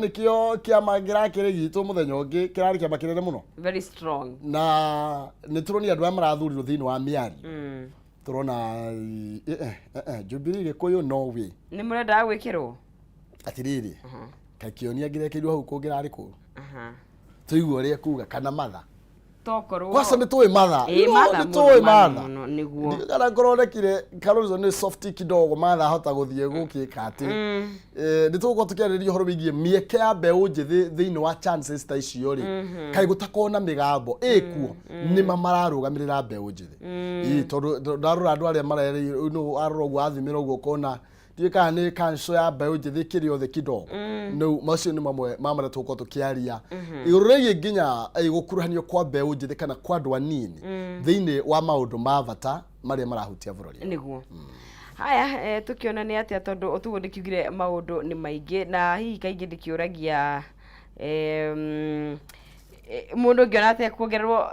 Nĩkĩo kĩama kĩrakĩrĩ gitũ mũthenya ũngĩ kĩrarĩ kĩama kĩnene mũno. Very strong. Na nĩ tũronire andũ arĩa marathurirwo thĩinĩ wa mĩario. Tũrona Jubilee Gĩkũyũ, no way. Nĩ mũrendaga gwĩkĩrwo? Atĩrĩrĩ, kaĩ kĩonia ngĩrekeirwo hau kũngĩrarĩ kũru? Tũigue ũrĩa kuga kana matha. Tokorwo. Kwanza nĩ tũĩ matha. Ĩĩ, Martha Nĩ tũĩ mũno, Martha. mũno, nĩguo. Ndiũĩ kana ngorwo ndekire Kalonzo nĩ soft kidogo, Martha ahota gũthiĩ gũkĩka atĩ. Nĩ tũgũkorwo tũkĩarĩrĩria ũhoro wĩgiĩ mĩeke ya mbeũ njĩthĩ thĩinĩ wa chances ta icio rĩ. Kaĩ gũtakorwo na mĩgambo ĩkuo nĩma mararũgamĩrĩra mbeũ njĩthĩ? Ĩĩ, tondũ ndarora andũ arĩa marerĩirwo no arora ũguo athimĩra ũguo ũkona ndiũĩ kana nĩ council ya mbeũ njĩthĩ kĩrĩ othe kidogo. Rĩu macio nĩ mamwe ma marĩa tũgũkorwo tũkĩaria igũrũ rĩgiĩ nginya gũkuruhanio kwa mbeũ njĩthĩ kana kwa andũ anini thĩinĩ wa maũndũ ma bata marĩa marahutia bũrũri. Nĩguo. Haya, tũkĩona nĩ atĩa, tondũ ũtuguo ndĩkiugire maũndũ nĩ maingĩ na hihi kaingĩ ndĩkĩũragia mũndũ ũngĩona atĩa kuongererwo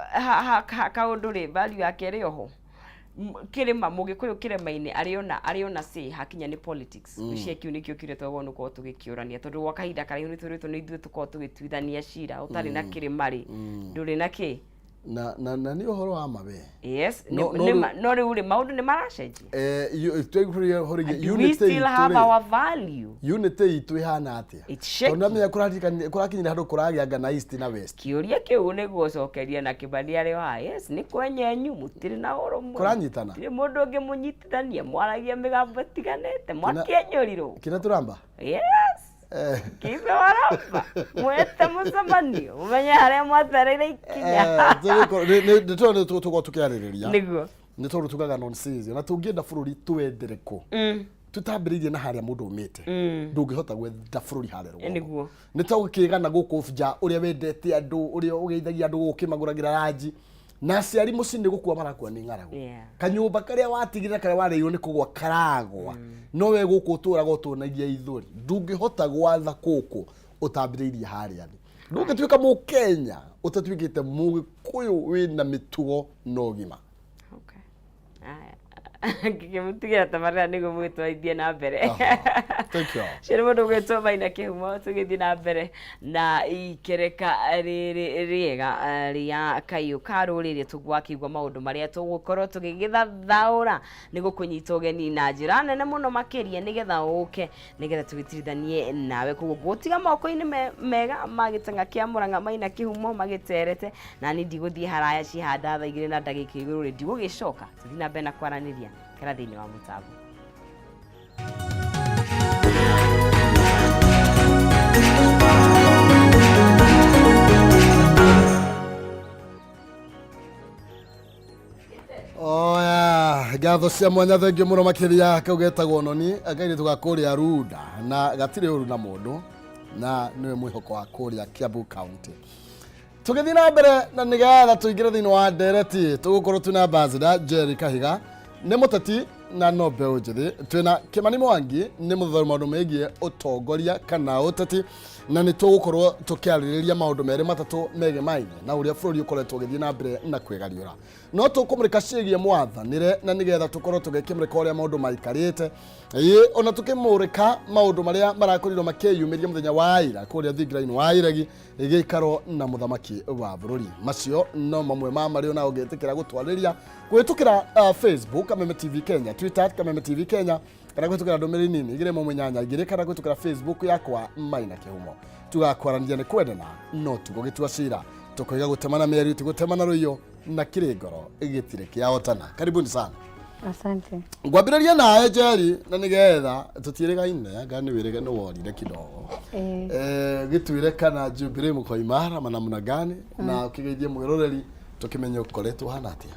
kaũndũ rĩ, value yake ĩrĩ oho. Kĩrĩma mũgĩkũyũ kĩrĩma-inĩ arĩ ona say hakinya nĩ politics. Ngwĩciria kĩu nĩkĩo kĩũria twagĩrĩirwo nĩ gũkorwo tũgĩkĩũrania, tondũ gwa kahinda karaihu nĩ twĩrĩtwo nĩ ithuĩ tũkoragwo tũgĩtuithania cira. Ũtarĩ na kĩrĩma rĩ, ndũrĩ na kĩ. Na nĩ ũhoro wa ma we. Yes. No- no No rĩu rĩ, maũndũ nĩ maracenjia. Twaiguire ũhoro wĩgiĩ Do we unity still itũ have rĩ, our value? Unity itũ ĩhana atĩa? It's shaky. Tondũ namenya kũrakinyire handũ kũragĩa ngana east na west. Kĩũria kĩu nĩguo ũcokeria na Kĩmani arĩ o haha. Yes, nĩ kwenyenyu mũtirĩ na ũrũmwe. Kũranyitana? Gũtirĩ mũndũ ũngĩ mũnyitithania, mwaragia mĩgambo ĩtiganĩte, mwakĩenyũrirwo. Kĩrĩa tũramba. Yes. Kibe waramba mwete mũcemanio mũmenye harĩa mwatereire ikinya. Nĩ tondũ tũgũkorwo tũkĩarĩrĩria. Nĩguo. Nĩ tondũ tugaga nonsense na tũngĩenda bũrũri tũwendere kũ tutambĩrĩirie na harĩa mũndũ umĩte, ndũngĩhota gwenda bũrũri harĩa rũgongo. Nĩ ta ũkĩgana gũkũ nja ũrĩa wendete andũ, ũrĩa ũgeithagia andũ ũkĩmagũragĩra ranji, na aciari mũciĩ nĩ gũkua marakua nĩ ng'aragu. Kanyũmba karĩa watigire karĩa warĩirwo nĩ kũgwa karagwa, no we gũkũ ũtũraga ũtũnagia ithũri. Ndũngĩhota gwatha gũkũ ũtambĩrĩirie harĩa thĩ. Ndũngĩtuĩka mũkenya ũtatuĩkĩte mũgĩkũyũ wĩna mĩtugo na ũgima. Okay. Aya. Ngĩkĩmũtigĩra tabarĩra nĩguo mũgĩtwarithie na mbere. Thank you. Ũcio nĩ mũndũ ũgwĩtwo Maina Kĩhumo, tũgĩthiĩ na mbere na ikereka rĩrĩ rĩega rĩa kayũ ka rũrĩrĩ, tũgwakĩigua maũndũ marĩa tũgũkorwo tũgĩgĩthathaũra. Nĩ gũkũnyita ũgeni na njĩra nene mũno makĩria nĩgetha ũke nĩgetha tũgĩtirithanie nawe. Koguo ngũgũtiga moko-inĩ mega ma gĩtang'a kĩa Mũrang'a Maina Kĩhumo magĩterete, na niĩ ndigũthiĩ haraya, cihanda thaa 2 na ndagĩka igũrũ rĩ, ndigũgĩcoka tũthiĩ na mbere na kwaranĩria kera thĩinĩ wa mũtambo. Oya, ngatho cia mwanya, thengio mũno makĩria. Kau getagwo noni kairĩtu ga kũrĩa Runda na gatirĩ ũru na mũndũ na nĩwe mwĩhoko wa kũrĩa Kiambu County. Tũgĩthiĩ na mbere na nĩgetha tũingĩre thĩinĩ wa ndereti, tũgũkorwo twĩna ambassador Jerry Kahiga, nĩ mũteti na no mbeũ njĩthĩ. Twĩna Kĩmani Mwangi, nĩ mũthothoru maũndũ megiĩ ũtongoria kana ũteti, na nĩ tũgũkorwo tũkĩarĩrĩria maũndũ merĩ matatũ megemaine na ũrĩa bũrũri ũkoretwo ũgĩthiĩ na mbere na kwĩgariũra. No tũkũmũrĩka ciĩgiĩ mwathanĩre na nĩgetha tũkorwo tũgĩkĩmũrĩka ũrĩa maũndũ maikarĩte, ĩĩ, ona tũkĩmũrĩka maũndũ marĩa marakorirwo makĩyumĩria mũthenya wa ira kũrĩa thingira-inĩ wa iregi gĩikaro na mũthamaki wa bũrũri. Macio no mamwe ma marĩa ona ũngĩtĩkĩra gũtwarĩria kũhĩtũkĩra Facebook Kameme TV Kenya, Twitter Kameme TV Kenya, kana kũhĩtũkĩra ndũmĩrĩri nini 218 2, kana kũhĩtũkĩra Facebook yakwa Maina Kĩhumo. Tugakwaranĩria nĩ kwendana no tugũgĩtua cira, tũkoiga gũtemana mĩario ti gũtemana rũiyo, na kĩrĩ ngoro gĩtirĩ kĩahotana. Karibuni sana. Asante. Ngwambĩrĩria nawe Njeri na nĩgetha tũtiĩrĩgaine, anga nĩ wĩrĩge nĩ worire kidogo. Gĩtwĩre kana Jubilee mko imara namna gani, na ũkĩgeithie mwĩroreri tũkĩmenye ũkoretwo hana atĩa.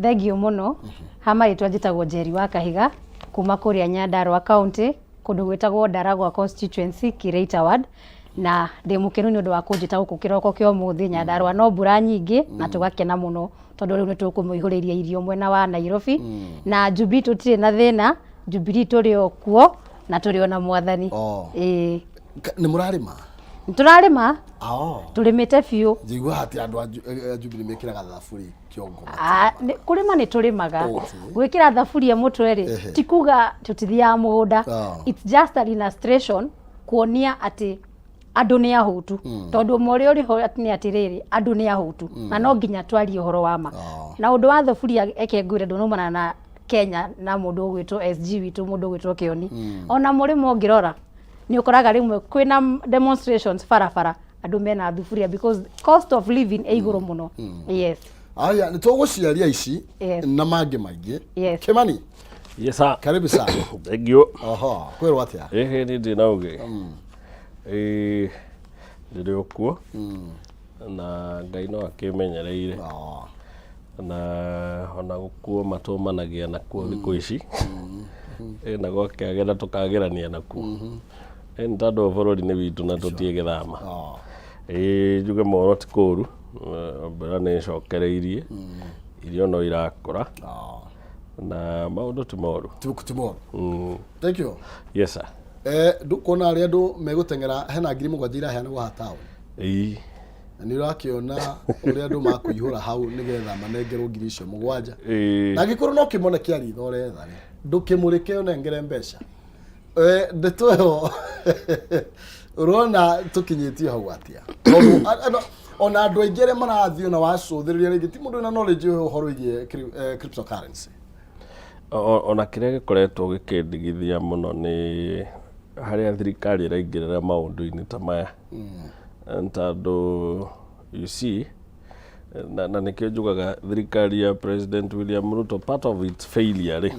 Thengio mũno. Ha marĩtwa njĩtagwo Njeri wa Kahiga kuma kũrĩa Nyandarua County, kũndũ gwĩtagwo Ndaragwa constituency, Kireita ward, na ndĩ mũkenu nĩ ũndũ wa kũnjĩta gũkũ kĩroko kĩa ũmũthĩ. Nyandarua no mbura nyingĩ na tũgakena mũno tondũ rĩu nĩ tũkũmũihũrĩria irio mwena wa Nairobi. Na Jubilee tũtirĩ na thĩna, Jubilee tũrĩ o kuo na tũrĩ o na mwathani. Ĩĩ. Nĩ mũrarĩma? Nĩ tũrarĩma. Tũrĩmĩte biũ. Njiguaga atĩ andũ a Jubilee mekĩraga thaburi kĩongo. Ah, kũrĩma nĩ tũrĩmaga. Gwĩkĩra thaburia mũtwe rĩ, ti kuga tũtithiaga mũgũnda. It's just an illustration. Kuonia atĩ andũ nĩ ahũtu, tondũ ũma ũrĩa ũrĩ ho nĩ atĩrĩrĩ, andũ nĩ ahũtu na no nginya twarie ũhoro wa ma. Na ũndũ wa thuburia, eke ngwĩre, ndũnaumana na Kenya na mũndũ ũgwĩtwo SG witũ, mũndũ ũgwĩtwo Kĩoni. Ona mũrĩmo ũngĩrora nĩ ũkoraga rĩmwe kwĩna demonstrations barabara, andũ mena thuburia because cost of living ĩ igũrũ mũno, yes. Aya, nĩ tũgũciaria ici na mangĩ maingĩ. Kimani. Yes, sir. Karibu sana. Thank you. Oho, kwĩrwo atĩa? Ĩhĩ, nĩ ndĩ na ũgĩ. Ĩĩ, ndĩrĩ o kuo. Na Ngai no akĩmenyereire. Na ona gũkuo matũmanagia nakuo thikũ ici. Ĩ, na gwakĩagĩra tũkagĩrania nakuo. Ĩ, nĩ tondũ bũrũri nĩ witũ na tũtiĩgĩthama. Ĩĩ, njuge mohoro ti kũru. Mbura nĩ ĩcokereirie. Irio no irakũra. Na maũndũ ti moru. Ti moru. Thank you. Yes, sir. Ndũkuona arĩa andũ megũteng'era hena 7,000 iraheanagwo haha taũni? Ĩĩ. Na nĩ ũrakĩona ũrĩa andũ makũihũra hau nĩgetha manengerwo 7,000. Ĩĩ. Na angĩkorwo no kĩmone kĩa ritho ũretha rĩ, ndũkĩmũrĩke ũnengere mbeca. Ndeto ĩyo ũrona tũkinyĩtio hau atĩa? Tondũ ona andũ aingĩ arĩa marathiĩ ona wacũthĩrĩria rĩngĩ ti mũndũ wĩna knowledge ũhoro wĩgiĩ cryptocurrency. Ona kĩrĩa gĩkoretwo gĩkĩndigithia mũno nĩ harĩa thirikari ĩraingĩrĩra maũndũ-inĩ ta maya. Tondũ you see, na nĩkĩo njugaga thirikari ya President William Ruto, part of its failure rĩ,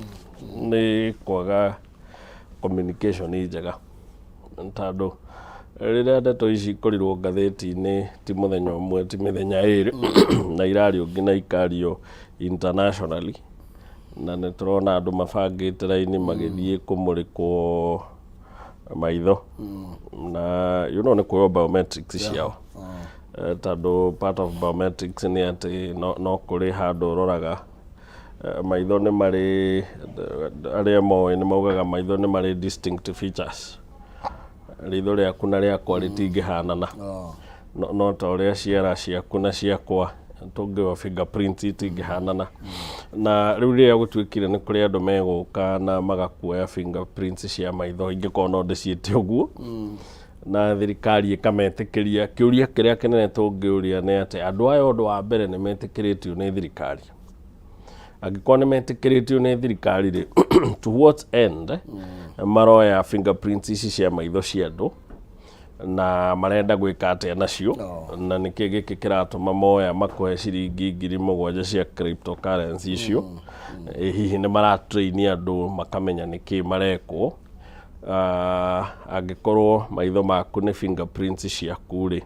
nĩ kwaga communication njega, tondũ rĩrĩa ndeto ici ikorirwo ngathĩti-inĩ ti mũthenya ũmwe, ti mĩthenya ĩrĩ, na irario nginya ikario internationally, na nĩ tũrona andũ mabangĩte raini magĩthiĩ kũmũrĩkwo maitho na nĩ kuoywo biometrics ciao. Tondũ part of biometrics nĩ atĩ no kũrĩ handũ ũroraga. Maitho nĩ marĩ, arĩa moĩ nĩ maugaga maitho nĩ marĩ distinct features. Ritho rĩaku na rĩakwa rĩtingĩhanana. No ta ũrĩa ciara ciaku na ciakwa tũngĩoya fingerprints itingĩhanana. Na rĩu rĩrĩa gũtuĩkire nĩ kũrĩ andũ megũka na magakuoya fingerprints cia maitho, ingĩkorwo no ndĩciĩte ũguo, na thirikari ĩkametĩkĩria, kĩũria kĩrĩa kĩnene tũngĩũria nĩ atĩ andũ aya, ũndũ wa mbere, nĩ metĩkĩrĩtio nĩ thirikari? Angĩkorwo nĩ metĩkĩrĩtio nĩ thirikari rĩ, to what end maroya fingerprints ici cia maitho cia andũ na marenda gwĩka atĩa nacio? Na nĩkĩ gĩkĩ kĩratũma moya makũhe ciringi 7,000 cia cryptocurrency icio? Ĩ hihi nĩ maratrain andũ makamenya nĩkĩ marekwo? Angĩkorwo maitho maku nĩ fingerprints ciaku rĩ,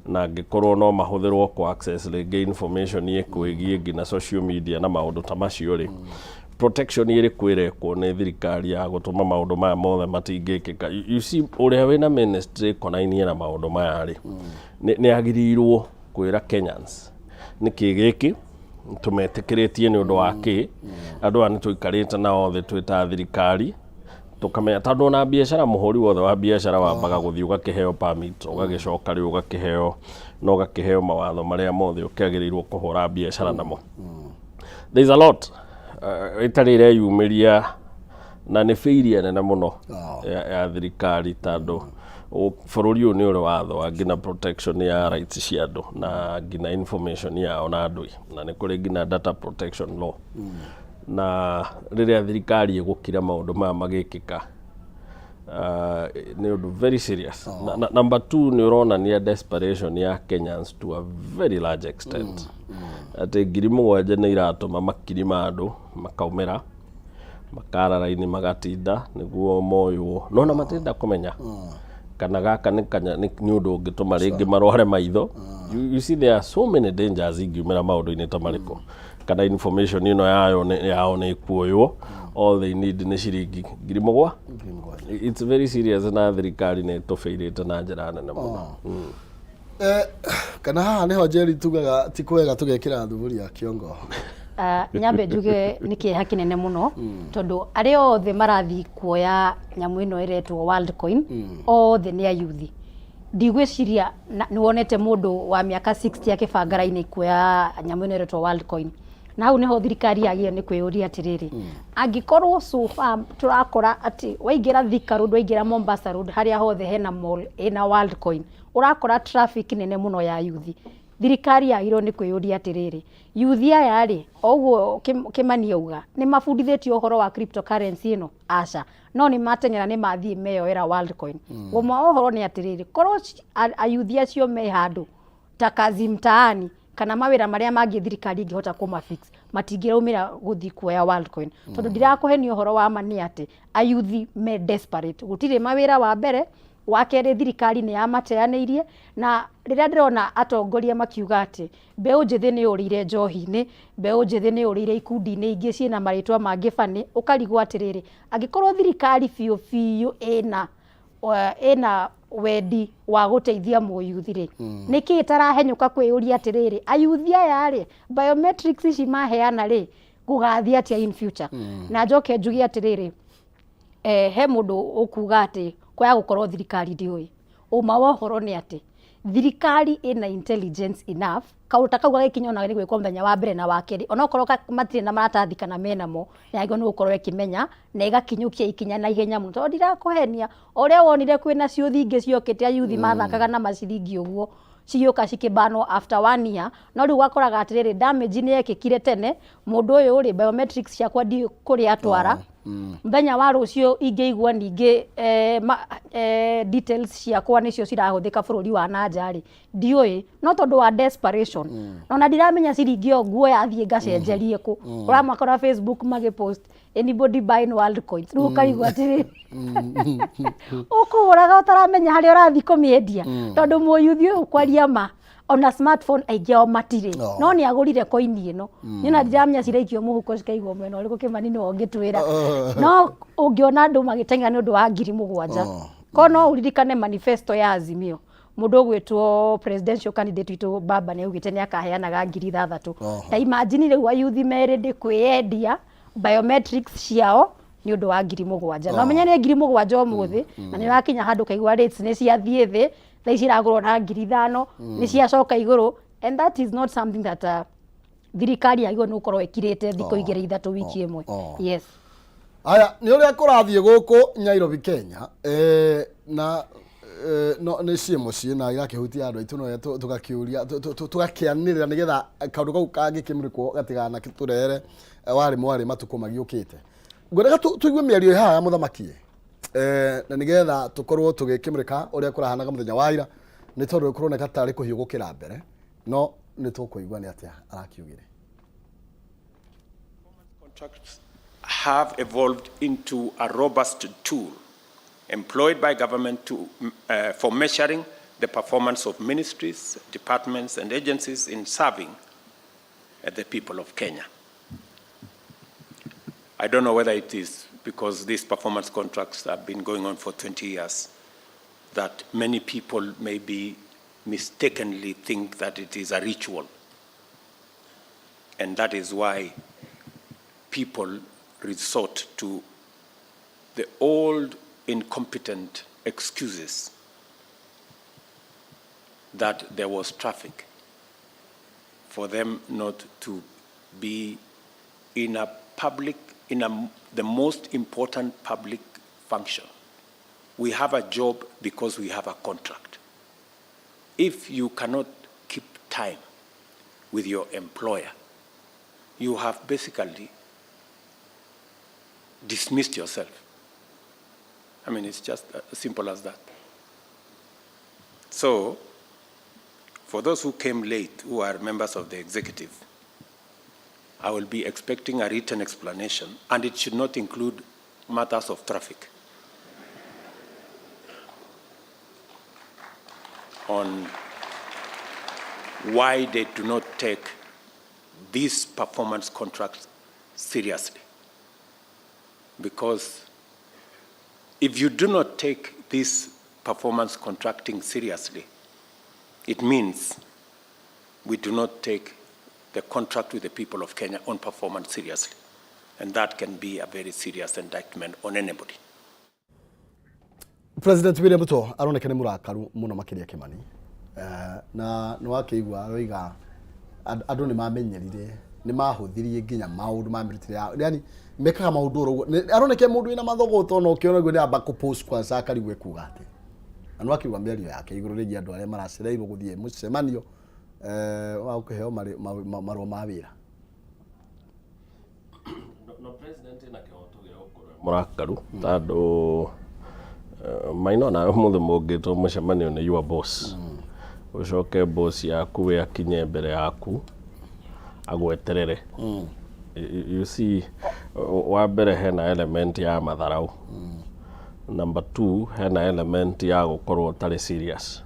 na angĩkorwo no mahũthĩrwo kũ access rĩngĩ information ĩkwĩgiĩ nginya social media na maũndũ ta macio rĩ, protection ĩrĩkũ ĩrekwo nĩ thirikari ya gũtũma maũndũ maya mothe matingĩkĩka? You see, ũrĩa wĩna ministry ĩkonainie na maũndũ maya rĩ, nĩ agĩrĩirwo kwĩra Kenyans nĩkĩ gĩkĩ tũmetĩkĩrĩtie, nĩ ũndũ wa kĩ. Andũ aya nĩ tũikarĩte nao thĩ twĩ ta thirikari tũkamenya, tondũ ona biacara, mũhũri wothe wa biacara wambaga gũthiĩ ũgakĩheo permit, ũgagĩcoka rĩu ũgakĩheo na ũgakĩheo mawatho marĩa mothe ũkĩagĩrĩirwo kũhũra biacara namo. There is a lot ĩtarĩ ĩreyumĩria na nĩ failure nene mũno ya thirikari, tondũ bũrũri ũyũ nĩ ũrĩ watho wa nginya protection ya rights cia andũ na nginya information yao na andũ, na nĩ kũrĩ nginya data protection law. Na rĩrĩa thirikari ĩgũkira maũndũ maya magĩkĩka, nĩ ũndũ very serious. Na number two, nĩ ũronania desperation ya Kenyans to a very large extent, atĩ 7,000 nĩ iratũma makiri ma andũ makaumĩra makara raini magatinda nĩguo moywo, no na matirenda kũmenya kana gaka nĩ kanya nĩ ũndũ ũngĩtũma rĩngĩ marware maitho. You see, there are so many dangers ingiumĩra maũndũ-inĩ ta marĩkũ, kana information ĩno yayo yao nĩ ĩkuoywo. All they need nĩ ciringi 7,000. It's very serious, na thirikari nĩ ĩtũbĩirĩte na njĩra nene mũno. Kana haha nĩho Njeri tugaga ti kwega tũgekĩra thuburia kĩongo? Nyambe njuge nĩ kĩeha kĩnene mũno, tondũ arĩa othe marathiĩ kuoya nyamũ ĩno ĩretwo Worldcoin othe nĩ ayuthi. Ndigwĩciria nĩ wonete mũndũ wa mĩaka 60 akĩbanga raini kuoya nyamũ ĩno ĩretwo Worldcoin. Na hau nĩho thirikari yagĩrĩirwo nĩ kwĩyũria atĩrĩrĩ, angĩkorwo so far tũrakora atĩ waingĩra Thika Road, waingĩra Mombasa Road, harĩa hothe hena mall ĩna Worldcoin, ũrakora traffic nene mũno ya yuthi. Thirikari yagĩrĩirwo nĩ kwĩyũria atĩrĩrĩ, yuthi aya rĩ, o ũguo Kĩmani auga, nĩ mabundithĩtio ũhoro wa cryptocurrency ĩno? Aca. No nĩ mateng'era nĩ mathiĩ meyoera Worldcoin. Ũma wa ũhoro nĩ atĩrĩrĩ, korwo ayuthi acio me handũ ta kazi mtaani kana mawĩra marĩa mangĩ thirikari ĩngĩhota kũma fix, matingĩraumĩra gũthiĩ kuoya Worldcoin. Tondũ ndirakũhenia ũhoro wa ma nĩ atĩ ayuthi me desperate, gũtirĩ mawĩra wa mbere, wa kerĩ thirikari nĩ yamateanĩirie, na rĩrĩa ndĩrona atongoria makiuga atĩ mbeũ njĩthĩ nĩ yũrĩire njohi-inĩ, mbeũ njĩthĩ nĩ yũrĩire ikundi-inĩ ingĩ ciĩna marĩtwa mangĩ bani, ũkarigwo atĩrĩrĩ, angĩkorwo thirikari biũ biũ ĩna ĩna wendi wa gũteithia mũyuthi rĩ, nĩkĩ ĩtarahenyũka kwĩyũria atĩrĩrĩ, ayuthi aya rĩ, biometrics ici maheana rĩ, gũgathiĩ atĩa in future? Na njoke njuge atĩrĩrĩ, he mũndũ ũkuga atĩ kwaya gũkorwo thirikari ndĩũĩ. Ũma wa ũhoro nĩ atĩ thirikari ĩna intelligence enough, kaũndũ ta kau gagĩkinya ona nĩ gwĩkwo mũthenya wa mbere na wa kerĩ, onokorwo matirĩ na maratathi kana menamo, nĩ yagĩrĩirwo nĩ gũkorwo ĩkĩmenya na ĩgakinyũkia ikinya na ihenya mũno. Tondũ ndirakũhenia, o ũrĩa wonire kwĩna ciũthi ingĩ ciokĩte ayuthi mathakaga na maciringi ũguo, cigĩũka cikĩbanwo after one year, no rĩu wakoraga atĩrĩrĩ, damage nĩ yekĩkire tene, mũndũ ũyũ rĩ, biometrics ciakwa ndiũĩ kũrĩa atwara, mũthenya wa rũciũ ingĩigua ningĩ details ciakwa nĩcio cirahũthĩka bũrũri wa nanja rĩ, ndiũĩ, no tondũ wa desperation, ona ndiramenya ciringi ĩyo nguoya thiĩ ngacenjerie kũ. Ũramakora Facebook magĩpost anybody buying world coins, rĩu ũkarigwo atĩrĩrĩ, ũkũgũraga ũtaramenya harĩa ũrathiĩ kũmĩendia, tondũ mũyuthi ũyũ kwaria ma ona smartphone aingĩ ao matirĩ, no nĩ agũrire coin ĩno. Niĩ na ndiramenya ciraikio mũhuko cikaigwo mwena ũrĩkũ, Kĩmani nĩwe ũngĩtwĩra, no ũngĩona andũ magĩteng'era nĩ ũndũ wa 7,000. Ko no ũririkane manifesto ya Azimio, mũndũ ũgwĩtwo presidential candidate witũ Baba nĩ augĩte nĩ akaheanaga 6,000. Ta imagine rĩu ayuthi merĩ ndĩ kwĩyendia biometrics ciao nĩ ũndũ wa 7,000. Na ũmenye nĩ 7,000 ũmũthĩ, na nĩ ũrakinya handũ ũkaigua rates nĩ ciathiĩ thĩ, thaa ici iragũrwo na 5,000, nĩ ciacoka igũrũ, and that is not something that thirikari yagĩrĩirwo nĩ gũkorwo ĩkirĩte thikũ 2 3 wiki ĩmwe. Yes. Aya nĩ ũrĩa kũrathiĩ gũkũ Nairobi, Kenya, na no nĩ ciĩ mũciĩ na irakĩhutia andũ aitũ, no tũgakĩũria, tũgakĩanĩrĩra nĩgetha kaũndũ kau kangĩkĩmũrĩkwo gatiganatũrehere warĩ mwarĩ matukũ magĩũkĩte. Ngwendaga tũigue mĩario ĩ haha ya mũthamaki, na nĩgetha tũkorwo tũgĩkĩmũrĩka ũrĩa kũrahanaga mũthenya wa ira, nĩ tondũ kũroneka tarĩ kũhiũ gũkĩra mbere, no nĩ tũkũigua nĩ atĩa arakiugire. Contracts have evolved into a robust tool employed by government for measuring the performance of ministries, departments, and agencies in serving the people of Kenya. I don't know whether it is because these performance contracts have been going on for 20 years that many people maybe mistakenly think that it is a ritual. And that is why people resort to the old incompetent excuses that there was traffic for them not to be in a public, in a, the most important public function. We have a job because we have a contract. If you cannot keep time with your employer, you have basically dismissed yourself. I mean, it's just as simple as that. So, for those who came late, who are members of the executive, I will be expecting a written explanation, and it should not include matters of traffic on why they do not take these performance contracts seriously. Because if you do not take this performance contracting seriously, it means we do not take the contract with the people of Kenya on performance seriously. And that can be a very serious indictment on anybody. President William Ruto aroneka nĩ mũrakaru mũno makĩria, Kĩmani, na nĩ wakĩigua aroiga andũ nĩ mamenyerire Nĩ mahũthirie nginya maũndũ ma mĩrutĩre yao, yani mekaga maũndũ oro ũguo. Aroneka mũndũ wĩna mathogoto, na ũkĩona ũguo nĩ amba kũ kwanza akarigwo ekuga atĩ na nĩ wakĩigua mĩario yake igũrũ rĩgiĩ andũ arĩa maracereirwo gũthiĩ mũcemanio wa gũkĩheo marũa ma wĩra. No president ena kĩhoto gĩa gũkorwo e mũrakaru, tondũ maina ona ũmũthĩ mũngĩtwo mũcemanio nĩ your boss, ũcoke boss yaku we akinye mbere yaku agweterere. You see, wa mbere hena element ya matharau, number two hena element ya gũkorwo ũtarĩ serious.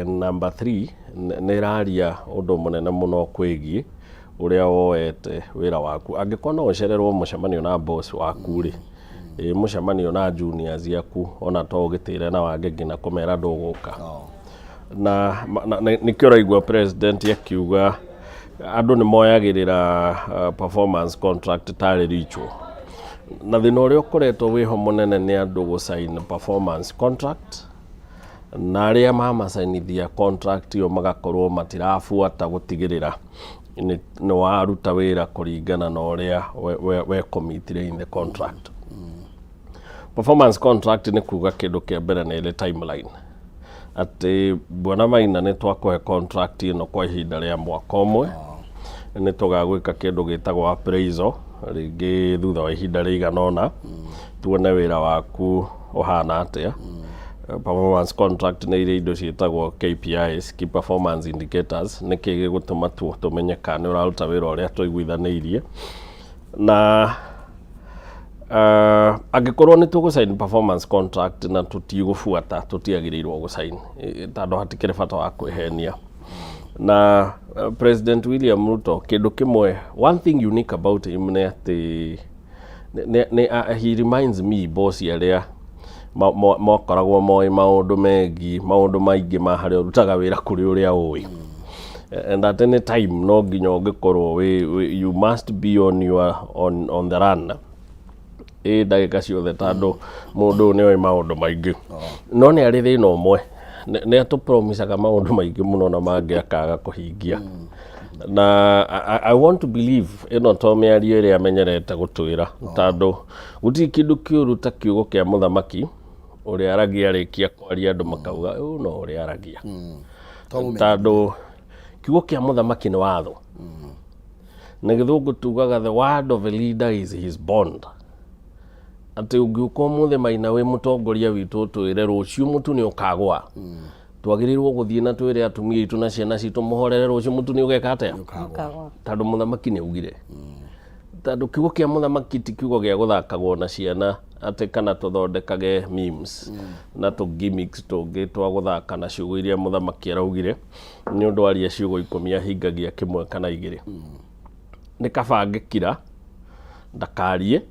Number three, nĩ ĩraria ũndũ mũnene mũno kwĩgiĩ ũrĩa woete wĩra waku. Angĩkorwo no ũcererwo mũcemanio na boss waku rĩ, ĩ mũcemanio na juniors aku ona to ũgĩtĩre na wange nginya kũmera ndũgũka? Na nĩkĩo ũraigua president akiuga andũ nĩ moyagĩrĩra performance contract tarĩ ritual, na thĩna ũrĩa ũkoretwo wĩho mũnene nĩ andũ gũ sign performance contract, na arĩa mamacainithia contract ĩyo magakorwo matirabuata gũtigĩrĩra nĩ waruta wĩra kũringana na ũrĩa we commitire in the contract. Performance contract nĩ kuga kĩndũ kĩa mbere nĩ ĩrĩ timeline, atĩ bwana Maina, nĩ twakũhe contract ĩno kwa ihinda rĩa mwaka ũmwe, nĩ tũgagwĩka kĩndũ gĩtagwo appraisal rĩngĩ thutha wa ihinda rĩigana ũna, tuone wĩra waku ũhana atĩa. Performance contract nĩ irĩ indo ciĩtagwo KPIs, key performance indicators, nĩ kĩ gĩgũtũma tũmenye kana nĩ ũraruta wĩra ũrĩa tũiguithanĩirie. Na angĩkorwo nĩ tũgũ performance contract na tũtigũbuata, tũtiagĩrĩirwo gũsign, tondũ hatikĩrĩ bata wa kwĩhenia. Na President William Ruto, kĩndũ kĩmwe, one thing unique about him nĩ atĩ he reminds me boss arĩa mokoragwo moĩ maũndũ megiĩ maũndũ maingĩ ma harĩa ũrutaga wĩra kũrĩ ũrĩa ũĩ, and at any time no nginya ũngĩkorwo you must be on your on the run ĩ ndagĩka ciothe, tondũ mũndũ ũyũ nĩ oĩ maũndũ maingĩ. No nĩ arĩ thĩna ũmwe, nĩ atũpromisaga maũndũ maingĩ mũno na mangĩ akaga kũhingia. Na I want to believe ĩno to mĩario ĩrĩa amenyerete gũtwĩra, tondũ gũtirĩ kĩndũ kĩũru ta kiugo kĩa mũthamaki ũrĩa aragia, arĩkia kwaria andũ makauga ũyũ no ũrĩa aragia. Tondũ kiugo kĩa mũthamaki nĩ watho, na Gĩthũngũ tugaga the word of a leader is his bond, atĩ ũngĩũka ũmũthĩ, Maina, wĩ mũtongoria witũ, ũtwĩre rũciũ mũtu nĩ ũkagwa, twagĩrĩirwo gũthiĩ na twĩre atumia aitũ na ciana citũ mũhorere, rũciũ mũtu nĩ ũgeka atĩa? Ũkagwa. Tondũ mũthamaki nĩ augire. Tondũ kiugo kĩa mũthamaki ti kiugo gĩa gũthakagwo na ciana, atĩ kana tũthondekage memes na tũ gimmicks tũngĩ twa gũthaka na ciugo iria mũthamaki araugire. Nĩ ũndũ aria ciugo 10, ahingagia kĩmwe kana igĩrĩ. Nĩ kaba ngĩkira ndakarie,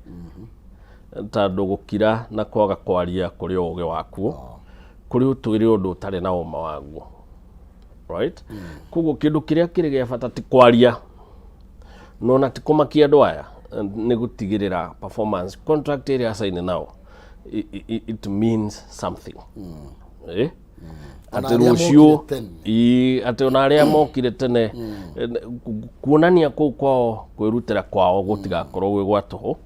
tondũ gũkira na kwaga kwaria kũrĩ ũgĩ wakuo, kũrĩ ũtwĩre ũndũ ũtarĩ na ũma waguo, right? Koguo kĩndũ kĩrĩa kĩrĩ gĩa bata ti kwaria, no na ti kũmakia andũ aya, nĩ gũtigĩrĩra performance contract ĩrĩa asaini nao it means something. Ona Atĩ arĩa rũciũ mokire tene. Ĩ, atĩ ona arĩa mokire tene, kuonania kũu kwao kwĩrutĩra kwao gũtigakorwo gwĩ gwa tũhũ.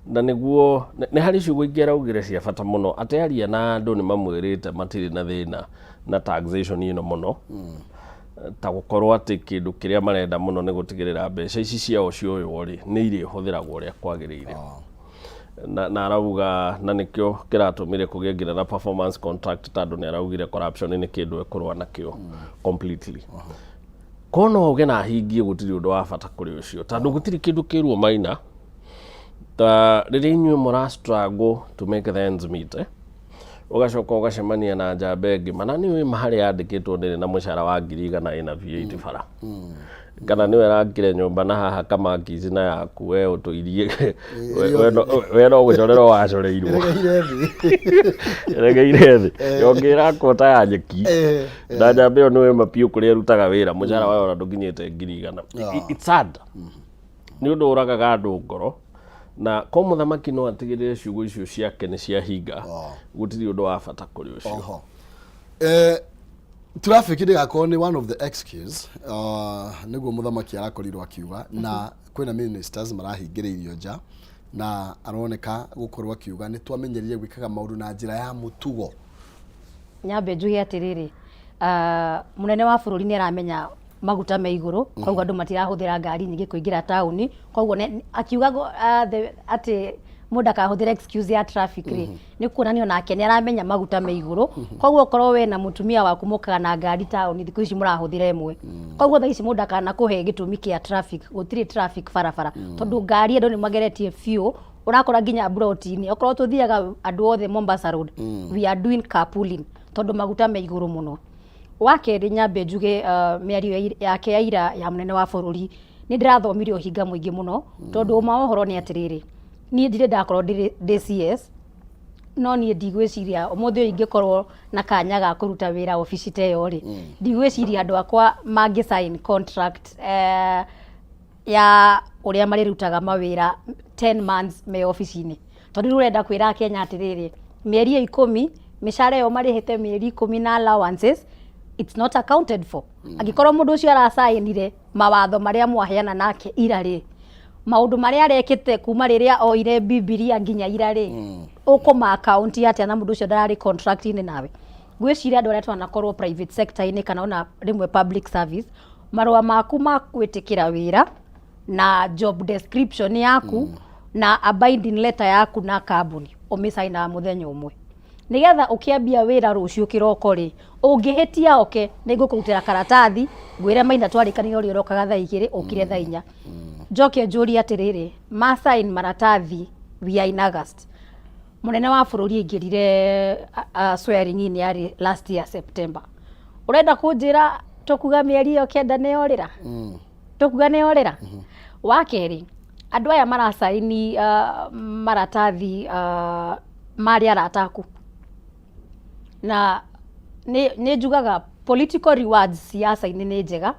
Na nĩguo nĩ harĩ ciugo ingĩ araugire cia bata mũno, atĩ aria na andũ nĩ mamwĩrĩte matirĩ na thĩna na taxation ĩno mũno, ta gũkorwo atĩ kĩndũ kĩrĩa marenda mũno nĩ gũtigĩrĩra mbeca ici ciao cioywo rĩ, nĩ irĩhũthĩragwo ũrĩa kwagĩrĩire. Na arauga na nĩkĩo kĩratũmire kũgĩe nginya na performance contract, tondũ nĩ araugire corruption nĩ kĩndũ ekũrũa nakĩo completely. Korwo no auge na ahingie, gũtirĩ ũndũ wa bata kũrĩ ũcio, tondũ gũtirĩ kĩndũ kĩruo, Maina, ta rĩrĩa inyuĩ mũra struggle to make the ends meet, eh? Ũgacoka ũgacemania na njamba ĩngĩ mana nĩ ũĩ harĩa yandĩkĩtwo ndĩrĩ na mũcara wa 100,000 ĩna V8 bara, kana nĩwe ĩrakire nyũmba na haha kamakisi na yaku we ũtũirie we no gũcorerwo wacoreirwo. Ĩregeire thĩ. Ĩregeire thĩ, yongĩ ĩrakwo ta ya nyeki. Na njamba ĩyo nĩwe ma biũ kũrĩa ĩrutaga wĩra, mũcara wayo ona ndũkinyĩte 100,000. It's sad, nĩ ũndũ ũragaga andũ ngoro. Na ko mũthamaki no atigĩrĩre ciugo icio ciake nĩ ciahinga, gũtirĩ ũndũ wa bata kũrĩ ũcio. Oho. Traffic ndĩgakorwo nĩ one of the excuse, nĩguo mũthamaki arakorirwo akiuga, na kwĩna ministers marahingĩrĩirio nja, na aroneka gũkorwo akiuga nĩ twamenyerire gwĩkaga maũndũ na njĩra ya mũtugo. Nyambe njuge atĩrĩrĩ, mũnene wa bũrũri nĩ aramenya maguta me igũrũ, koguo andũ matirahũthĩra ngari nyingĩ kũingĩra taũni. Koguo akiuga atĩ mũndũ ndakahũthĩre excuse ya traffic rĩ, nĩ kuonania onake nĩ aramenya maguta me igũrũ. Koguo okorwo we na mũtumia waku mũkaga na ngari taũni, thikũ ici mũrahũthĩra ĩmwe. Koguo thaa ici mũndũ akanakũhe gĩtũmi kĩa traffic, gũtirĩ traffic barabara, tondũ ngari andũ nĩ mageretie biũ. Ũrakora nginya mburoti-inĩ, okorwo tũthiaga andũ othe Mombasa Road, we are doing carpooling tondũ maguta me igũrũ mũno. Wa kerĩ, nyambe njuge mĩario yake ya ira ya mũnene wa bũrũri, nĩ ndĩrathomire ũhinga mũingĩ mũno, tondũ ũma wa ũhoro nĩ atĩrĩrĩ, niĩ ndirĩ ndakorwo ndĩ CS, no niĩ ndigwĩciria ũmũthĩ ũyũ ingĩkorwo na kanya ga kũruta wĩra obici ta ĩyo rĩ, ndigwĩciria andũ akwa mangĩ sign contract ya ũrĩa marĩrutaga mawĩra 10 months me obici-inĩ. Tondũ rĩu ũrenda kwĩra Akenya atĩrĩrĩ, mĩeri ĩyo 10, mĩcara ĩyo marĩhĩte mĩeri 10 na allowances, it's not accounted for. Angĩkorwo mũndũ ũcio aracainire mawatho marĩa mwaheana nake ira rĩ, maũndũ marĩa arekĩte kuma rĩrĩa oire Bibilia nginya ira rĩ, ũkũma account atĩa na mũndũ ũcio ndararĩ contract-inĩ nawe? Ngwĩciria andũ arĩa twanakorwo private sector-inĩ kana ona rĩmwe public service, marũa maku ma gwĩtĩkĩra wĩra na job description yaku na a binding letter yaku na kambuni, ũmĩcainaga mũthenya ũmwe nĩgetha ũkĩambia wĩra rũciũ kĩroko rĩ, ũngĩhĩtia oke nĩ ngũkũrutĩra karatathi ngwĩre, "Maina, twarĩkanire ũrĩa ũrokaga thaa 2, ũkire thaa 4." Njoke njũrie atĩrĩrĩ, ma sign maratathi, we are in August, mũnene wa bũrũri aingĩrire swearing in yarĩ last year September. Ũrenda kũnjĩra tũkuga mĩeri ĩyo 9 nĩ yorĩra? Tũkuga nĩ yorĩra? Wa kerĩ, andũ aya maracaini maratathi marĩ arata aku, na nĩ njugaga political rewards siasa-inĩ nĩ njega,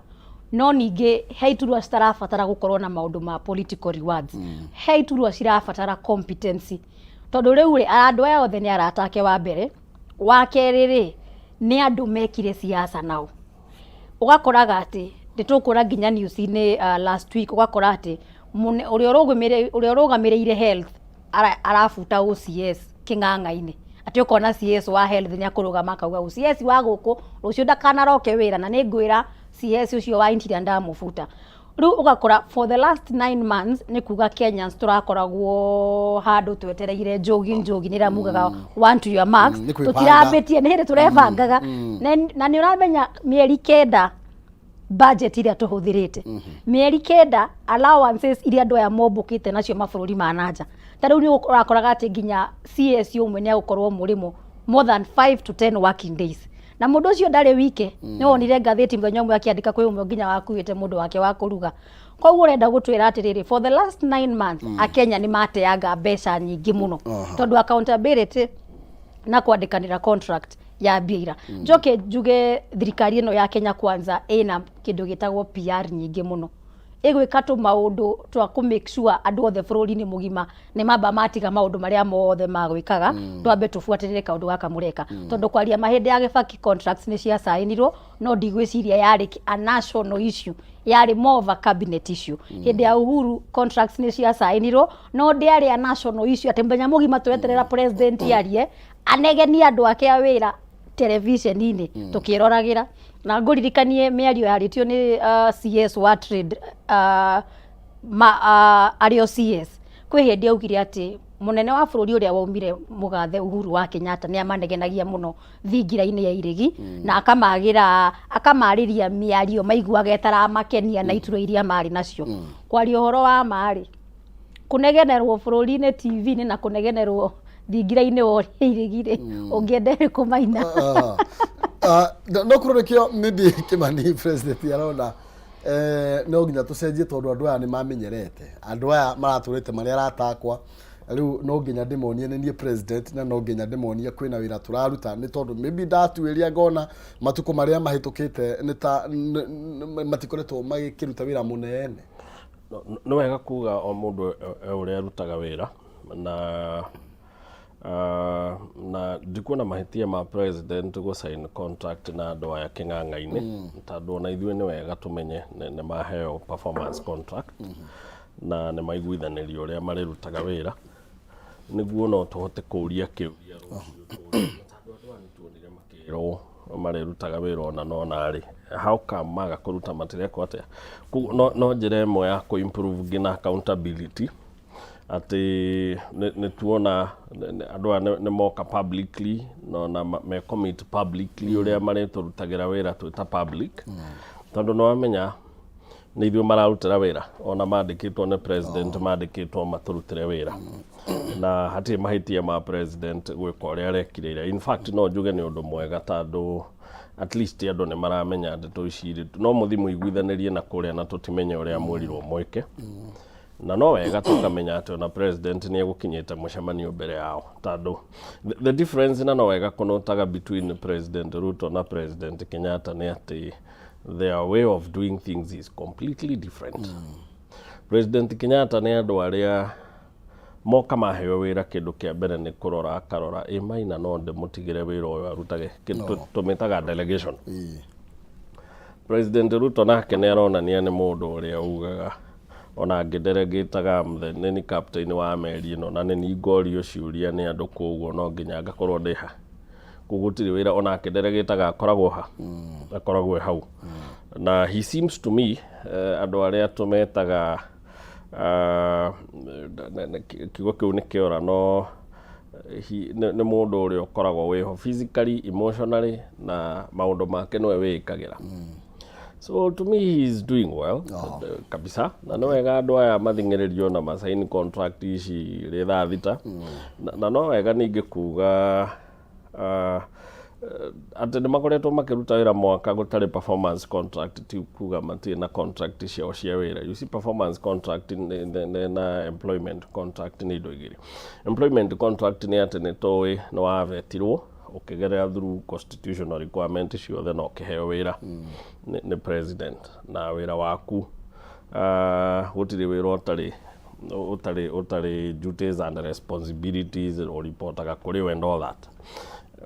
no ningĩ he iturwa citarabatara gũkorwo na maũndũ ma political rewards, he iturwa cirabatara competency. Tondũ rĩu rĩ, andũ aya othe nĩ arata ake wa mbere. Wa kerĩ rĩ, nĩ andũ mekire siasa nao. Ũgakoraga atĩ nĩ tũkuona nginya news-inĩ last week, ũgakora atĩ ũrĩa ũrũgamĩrĩire health arabuta OCS kĩng'ang'a-inĩ, atĩ ũkona CS wa health nĩ akũrũgama akauga OCS wa gũkũ rũciũ ndakanaroke wĩra, na nĩ ngwĩra CS ũcio wa interior ndamũbuta. Rĩu ũgakora for the last 9 months nĩ kuga Kenyans tũrakoragwo handũ twetereire njogi njogi nĩ ĩrĩa mugaga one to your marks. Nĩ kwĩbanga. Tũtirambĩtie, nĩ hĩndĩ tũrebangaga. Na nĩ ũramenya mĩeri 9 budget iria tũhũthĩrĩte, mĩeri 9 allowances iria andũ aya mombũkĩte nacio mabũrũri ma nanja. Ta rĩu nĩ ũrakoraga atĩ nginya CS ũmwe nĩ agũkorwo mũrĩmo more than 5 to 10 working days, na mũndũ ũcio ndarĩ wike. Nĩ wonire ngathĩti mũthenya ũmwe akĩandĩka kwĩ ũmwe nginya wakuĩte mũndũ wake wa kũruga. Koguo ũrenda gũtwĩra atĩrĩrĩ, for the last 9 months Akenya nĩ mateanga mbeca nyingĩ mũno, tondũ accountability na kwandĩkanĩra contract ya mbia. Njoke njuge thirikari ĩno ya Kenya Kwanza ĩna kĩndũ gĩtagwo PR nyingĩ mũno, ĩgwĩka tũmaũndũ twa kũ make sure andũ othe bũrũri-inĩ mũgima nĩ mamba matiga maũndũ marĩa mothe magwĩkaga, twambe tũbuatĩrĩre kaũndũ gaka mũreka. Tondũ kwaria mahĩndĩ ya Gĩbaki, contracts nĩ ciacainirwo, no ndigwĩciria yarĩ a national issue, yarĩ more of a cabinet issue. Hĩndĩ ya Uhuru contracts nĩ ciacainirwo, no ndĩarĩ a national issue atĩ mũthenya mũgima tweterera president arie anegenie andũ ake a wĩra television-inĩ tũkĩroragĩra. Na ngũririkanie mĩario yarĩtio nĩ CS wa trade arĩ o CS, kwĩ hĩndĩ augire atĩ mũnene wa bũrũri ũrĩa waumire mũgathe Uhuru wa Kenyatta nĩ amanegenagia mũno thingira-inĩ ya iregi, na akamagĩra akamarĩria mĩario maiguaga ĩtaramakenia na iturwa iria marĩ nacio. Kwaria ũhoro wa ma rĩ, kũnegenerwo bũrũri-inĩ TV-inĩ na kũnegenerwo thingira-inĩ wa ũrĩa iregi rĩ, ũngĩenda ĩrĩkũ, Maina? Ah, ah, no kũrwo nĩkĩo maybe Kimani president arona no nginya tũcenjie, tondũ andũ aya nĩ mamenyerete, andũ aya maratũrĩte marĩ arata akwa. Rĩu no nginya ndĩmonie nĩ niĩ president, na no nginya ndĩmonie kwĩna wĩra tũraruta, nĩ tondũ maybe ndatuĩria ngona matukũ marĩa mahĩtũkĩte nĩ ta matikoretwo magĩkĩruta wĩra mũnene. Nĩ wega kuga o mũndũ e ũrĩa arutaga wĩra, na Na ndikuona mahĩtia ma president gũ sign contract na andũ aya kĩng'ang'a-inĩ, tondũ ona ithuĩ nĩ wega tũmenye nĩ maheo performance contract na nĩ maiguithanĩrio ũrĩa marĩrutaga wĩra, nĩguo no tũhote kũũria kĩũria rũciũ tũũrie, tondũ andũ aya nĩtuonire makĩrwo marĩrutaga wĩra ona no narĩ, how come maga kũruta? Matireka atĩa? Koguo no njĩra ĩmwe ya kũ improve nginya accountability, atĩ nĩ tuona andũ aya nĩ moka publicly na ona me commit publicly ũrĩa marĩtũrutagĩra wĩra twĩ ta public, tondũ nĩ wamenya nĩ ithuĩ mararutĩra wĩra, ona mandĩkĩtwo nĩ president, mandĩkĩtwo matũrutĩre wĩra, na hatirĩ mahĩtia ma president gwĩka ũrĩa arekire ira. In fact, no njuge nĩ ũndũ mwega, tondũ at least andũ nĩ maramenya ndeto ici rĩ, no mũthi mũiguithanĩrie na kũrĩa na tũtimenye ũrĩa mwĩrirwo mwĩke. Na no wega tũkamenya atĩ ona president nĩ egũkinyĩte mũcemanio mbere yao, tondũ the difference, na no wega kũnotaga, between President Ruto na President Kenyatta nĩ atĩ their way of doing things is completely different. President Kenyatta nĩ andũ arĩa moka maheo wĩra, kĩndũ kĩa mbere nĩ kũrora, akarora ĩ Maina no ndĩmũtigĩre wĩra ũyũ arutage. Kĩndũ tũmĩtaga delegation. President Ruto nake nĩ aronania nĩ mũndũ ũrĩa ugaga ona ngĩdelegataga nĩ ni captain wa meri ĩno na nĩ ni ngorio ciũria nĩ andũ, koguo no nginya ngakorwo ndĩ ha. Koguo gũtirĩ wĩra ona akĩdelegataga akoragwo ha, akoragwo e hau. Na he seems to me, andũ arĩa tũmetaga, kiugo kĩu nĩ kĩora, no nĩ mũndũ ũrĩa ũkoragwo wĩho physically, emotionally, na maũndũ make nĩwe wĩĩkagĩra. So to me he is doing well kabisa, na nĩ wega andũ aya mathing'ĩrĩrio na masaini contract ici rĩ thaa 6. Na no wega ningĩ kuga atĩ nĩ makoretwo makĩruta wĩra mwaka gũtarĩ performance contract, ti kuga matirĩ na contract ciao cia wĩra. You see, performance contract na employment contract nĩ indo igĩrĩ. Employment contract nĩ atĩ nĩ tũĩ nĩ wavetirwo ũkĩgerera through constitutional requirement ciothe na ũkĩheo wĩra nĩ president, na wĩra waku, gũtirĩ wĩra ũtarĩ duties and responsibilities, ũripotaga kũrĩ we and all that.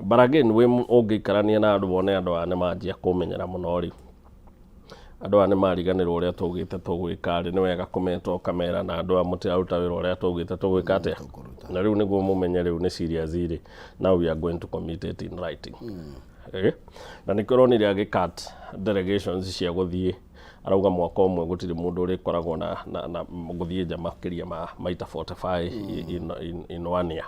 But again, wĩ ũngĩikarania na andũ wone andũ aya nĩ manjia kũmenyera mũno rĩ, andũ aya nĩ mariganĩrwo ũrĩa tũgĩte tũgwĩka rĩ, nĩ wega kũmeta ũkamera na andũ aya mũtiraruta wĩra ũrĩa tũgĩte tũgwĩka atĩa, na rĩu nĩguo mũmenye rĩu nĩ serious rĩ, now we are going to commit it in writing. Na nĩkĩo ũronire agĩcut delegations cia gũthiĩ, arauga mwaka ũmwe gũtirĩ mũndũ ũrĩkoragwo na gũthiĩ nja makĩria ma maita 45 in one year.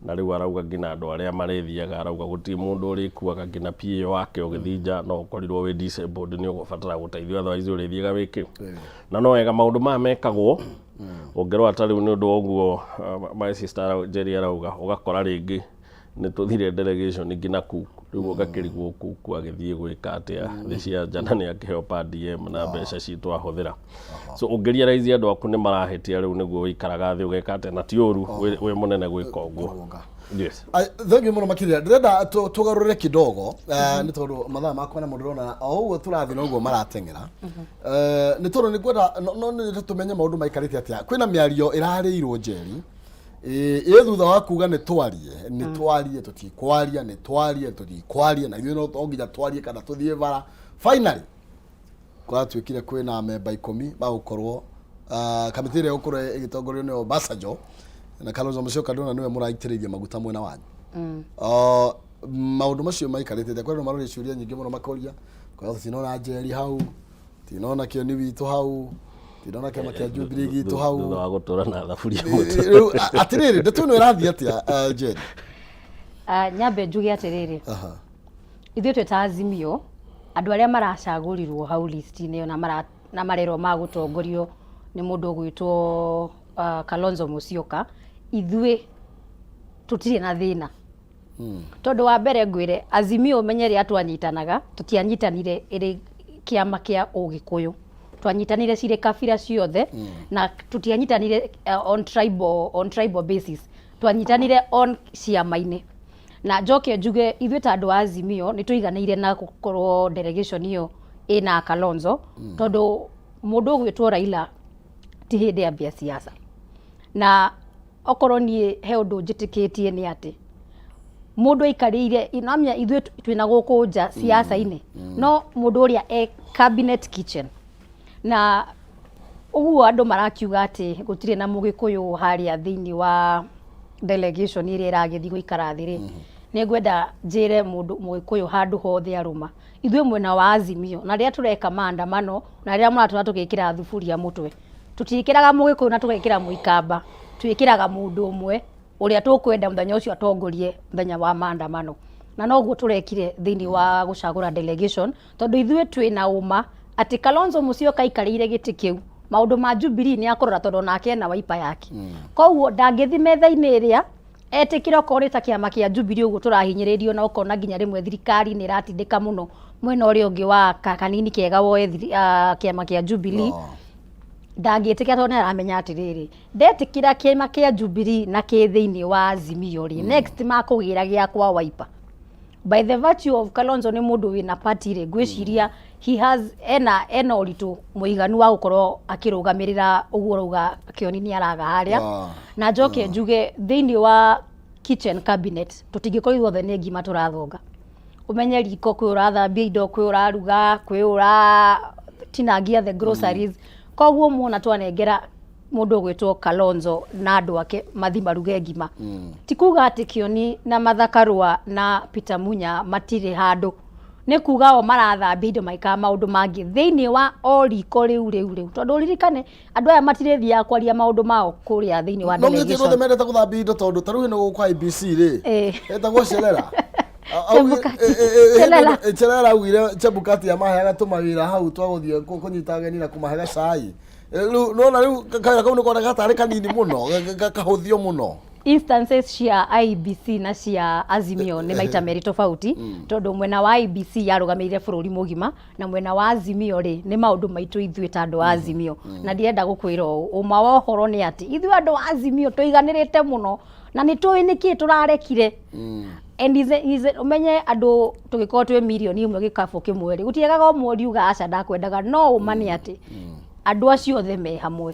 Na rĩu arauga nginya andũ arĩa marĩthiaga, arauga gũtirĩ mũndũ ũrĩkuaga nginya PA wake. Ũgĩthiĩ nja no ũkorirwo wĩ disabled, nĩ ũgũbatara gũteithio, otherwise ũrĩthiaga wĩkĩ. Na no wega maũndũ maya mekagwo. Ũngĩrora ta rĩu nĩ ũndũ wa ũguo, my sister Jerry arauga, ũgakora rĩngĩ nĩ tũthire delegation nginya Cook, rĩu ũgakĩrigwo Cook agĩthiĩ gwĩka atĩa thĩ cia nja na nĩ akĩheo per diem na mbeca citũ ahũthĩra. So ũngĩrealize andũ aku nĩ marahĩtia, rĩu nĩguo ũikaraga thĩ ũgeka atĩa, na ti ũru wĩ mũnene gwĩka ũguo. Kũrũnga. Yes. Thank you mũno makĩria. Ndĩrenda tũgarũrĩre kidogo, nĩ tondũ mathaa makwa namo ndĩrona o ũguo tũrathiĩ na ũguo marateng'era. Nĩ tondũ nĩ ngwenda no nĩ tũmenye maũndũ maikarĩte atĩa. Kwĩna mĩario ĩrarĩirwo Njeri ĩ thutha wa kuga nĩ twarie, nĩ twarie, tũtikwaria, nĩ twarie, tũtikwaria, na ithuĩ no nginya twarie kana tũthiĩ bara. Finally kũratuĩkire kwĩna memba 10 magũkorwo kamĩtĩ ĩrĩa ĩgũkorwo ĩgĩtongorio nĩ Obasanjo na Kalonzo Musyoka. Ndĩrona nĩwe mũraitĩrĩirie maguta mwena wanyu. Maũndũ macio maikarĩte atĩa? Kwĩ andũ maroria ciũria nyingĩ mũno, makoria kwa tinona Njeri hau, tinona Kĩoni witũ hau, tinona kĩama kĩa Jubilee gitũ hau. Thutha wa gũtũra na thaburia mũtwe. Rĩu atĩrĩrĩ, ndeto ĩno ĩrathiĩ atĩa, Njeri? Nyambe njuge atĩrĩrĩ, ithuĩ twĩ ta Azimio, andũ arĩa maracagũrirwo hau list-inĩ ĩyo na marerwo magũtongorio nĩ mũndũ ũgwĩtwo Kalonzo Musyoka, ithuĩ tũtirĩ na thĩna, tondũ wa mbere ngwĩre, Azimio ũmenye rĩrĩa twanyitanaga, tũtianyitanire ĩrĩ kĩama kĩa Ũgĩkũyũ, twanyitanire cirĩ kabira ciothe, na tũtianyitanire on tribal basis, twanyitanire on ciama-inĩ. Na njoke njuge ithuĩ ta andũ a Azimio nĩ tũiganĩire na gũkorwo delegation ĩyo ĩna Kalonzo, tondũ mũndũ ũgwĩtwo Raila ti hĩndĩ ambia siasa na Okorwo niĩ he ũndũ njĩtĩkĩtie nĩ atĩ mũndũ aikarĩire, namenya ithuĩ twĩna gũkũ nja siasa-inĩ, no mũndũ ũrĩa e cabinet kitchen na ũguo andũ marakiuga atĩ gũtirĩ na Mũgĩkũyũ harĩa thĩinĩ wa delegation ĩrĩa ĩragĩthiĩ gũikara thĩ rĩ, nĩ ngwenda njĩre mũndũ Mũgĩkũyũ handũ hothe arũma, ithuĩ mwena wa Azimio na rĩrĩa tũreka maandamano na rĩrĩa mũratũra tũgĩkĩra thuburia mũtwe, tũtiĩkĩraga Mũgĩkũyũ na tũgekĩra Mũikamba, twĩkĩraga mũndũ ũmwe ũrĩa tũkwenda mũthenya ũcio atongorie mũthenya wa maandamano. Na noguo tũrekire thĩinĩ wa gũcagũra delegation, tondũ ithuĩ twĩna ũma atĩ Kalonzo Musyoka aikarĩire gĩtĩ kĩu, maũndũ ma Jubilee nĩ akũrora tondũ onake ena Wiper yake. Koguo ndangĩthi metha-inĩ ĩrĩa etĩkĩre okorwo nĩ ta kĩama kĩa Jubilee ũguo tũrahinyĩrĩrio na ũkona nginya rĩmwe thirikari nĩ ĩratindĩka mũno mwena ũrĩa ũngĩ wa kanini kega woe kĩama kĩa Jubilee. Ndangĩtĩkĩra tondũ nĩ aramenya atĩrĩrĩ, ndetĩkĩra kĩama kĩa Jubilee na kĩ thĩinĩ wa Azimio rĩ, next makũgĩra gĩakwa Wiper. By the virtue of Kalonzo nĩ mũndũ wĩna party rĩ, ngwĩciria he has ena ũritũ mũiganu wa gũkorwo akĩrũgamĩrĩra ũguo ũrauga Kĩoni nĩ araga harĩa. Na njoke njuge thĩinĩ wa kitchen cabinet tũtingĩkorwo ithuothe nĩ ngima tũrathonga. Ũmenye riko kwĩ ũrathambia indo, kwĩ ũraruga, kwĩ ũratinangia the groceries. Koguo muona twanengera mũndũ ũgwĩtwo Kalonzo na andũ ake mathi maruge ngima, ti kuga atĩ Kĩoni na Martha Karua na Peter Munya matirĩ handũ, nĩ kuga o marathambia indo magĩkaga maũndũ mangĩ thĩinĩ wa o riko rĩu rĩu rĩu, tondũ ũririkane andũ aya matirĩthiaga kwaria maũndũ mao kũrĩa thĩinĩ wa No githĩ delegation. othe mendete gũthambia indo, tondũ ta rĩu ĩno gũkũ IBC rĩ, ĩtagwo Cherera. Chebukati. Cherera. Cherera augire Chebukati amaheaga tũmawĩra hau twa gũthiĩ kũnyita ageni na kũmahe gacai. Rĩu nona rĩu kawĩra kau nĩ koneka tarĩ kanini mũno, kahũthio mũno. Instances cia IEBC na cia Azimio nĩ maita merĩ tofauti, tondũ mwena wa IEBC yarũgamĩrĩire bũrũri mũgima na mwena wa Azimio rĩ, nĩ maũndũ maitũ ithuĩ ta andũ a Azimio. Na ndirenda gũkwĩra ũũ, ũma wa ũhoro nĩ atĩ ithuĩ andũ a Azimio tũiganĩrĩte mũno na nĩ tũĩ nĩkĩ tũrarekire. And ũmenye andũ tũgĩkorwo twĩ mirioni 1 gĩkabũ kĩmwe rĩ, gũtiagaga ũmwe ũriuga aca ndakwendaga, no ũma nĩ atĩ andũ acio othe me hamwe.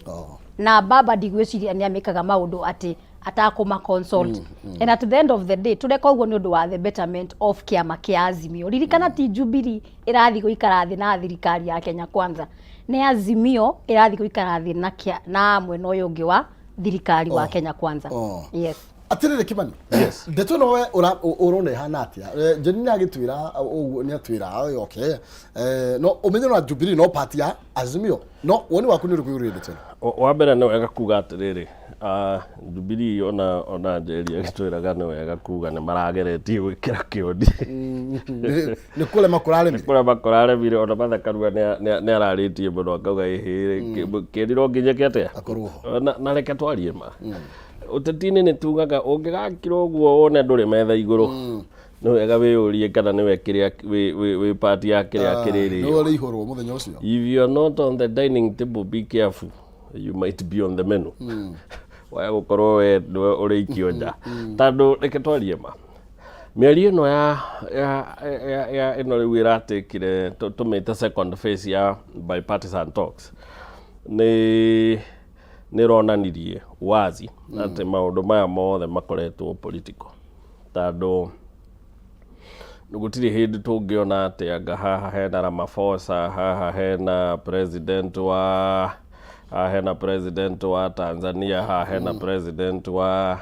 Na baba ndigwĩciria nĩ amĩkaga maũndũ atĩ atakũma consult, and at the end of the day tũreka ũguo nĩ ũndũ wa the betterment of kĩama kĩa Azimio. Ririkana ti Jubilee ĩrathiĩ gũikara thĩ na thirikari ya Kenya Kwanza, nĩ Azimio ĩrathiĩ gũikara thĩ na mwena ũyũ ũngĩ wa thirikari wa Kenya Kwanza. Yes. Atĩrĩrĩ Kimani, ndeto ĩno we ũrona ĩhana atĩa? Njeri nĩ agĩtwĩra ũguo, nĩ atwĩra okay, no ũmenye na Jubilee no party ya Azimio, no woni waku nĩ ũrĩkũ igũrũ rĩa ndeto ĩno? Wa mbere nĩ wega kuga atĩrĩrĩ, Jubilee ona Njeri agĩtwĩraga nĩ wega kuga nĩ marageretie gwĩkĩra kĩoni. Nĩ kũrema kũraremire. Kũrema kũraremire. Ona Martha Karua nĩ ararĩtie mũno akauga ĩhĩ, kĩoni no nginya ĩke atĩa? Akorwo ho. Na reke twarie ma, ũteti-inĩ nĩ tugaga ũngĩgakira ũguo wone ndũrĩ metha igũrũ, nĩ wega wĩyũrie kana nĩwe kĩrĩa wĩ part ya kĩrĩa kĩrĩrĩo. Nĩwe ũrĩihũrwo mũthenya ũcio. If you are not on the dining table, be careful, you might be on the menu. Waya gũkorwo we nĩwe ũrĩikio nja, tondũ reke twarie ma, mĩario ĩno ya ĩno rĩu ĩratĩkire tũmĩte second phase ya bipartisan talks nĩ ĩronanirie wazi atĩ maũndũ maya mothe makoretwo political, tondũ gũtirĩ hĩndĩ tũngĩona atĩ anga haha hena Ramaphosa, haha hena president wa Tanzania, haha hena president wa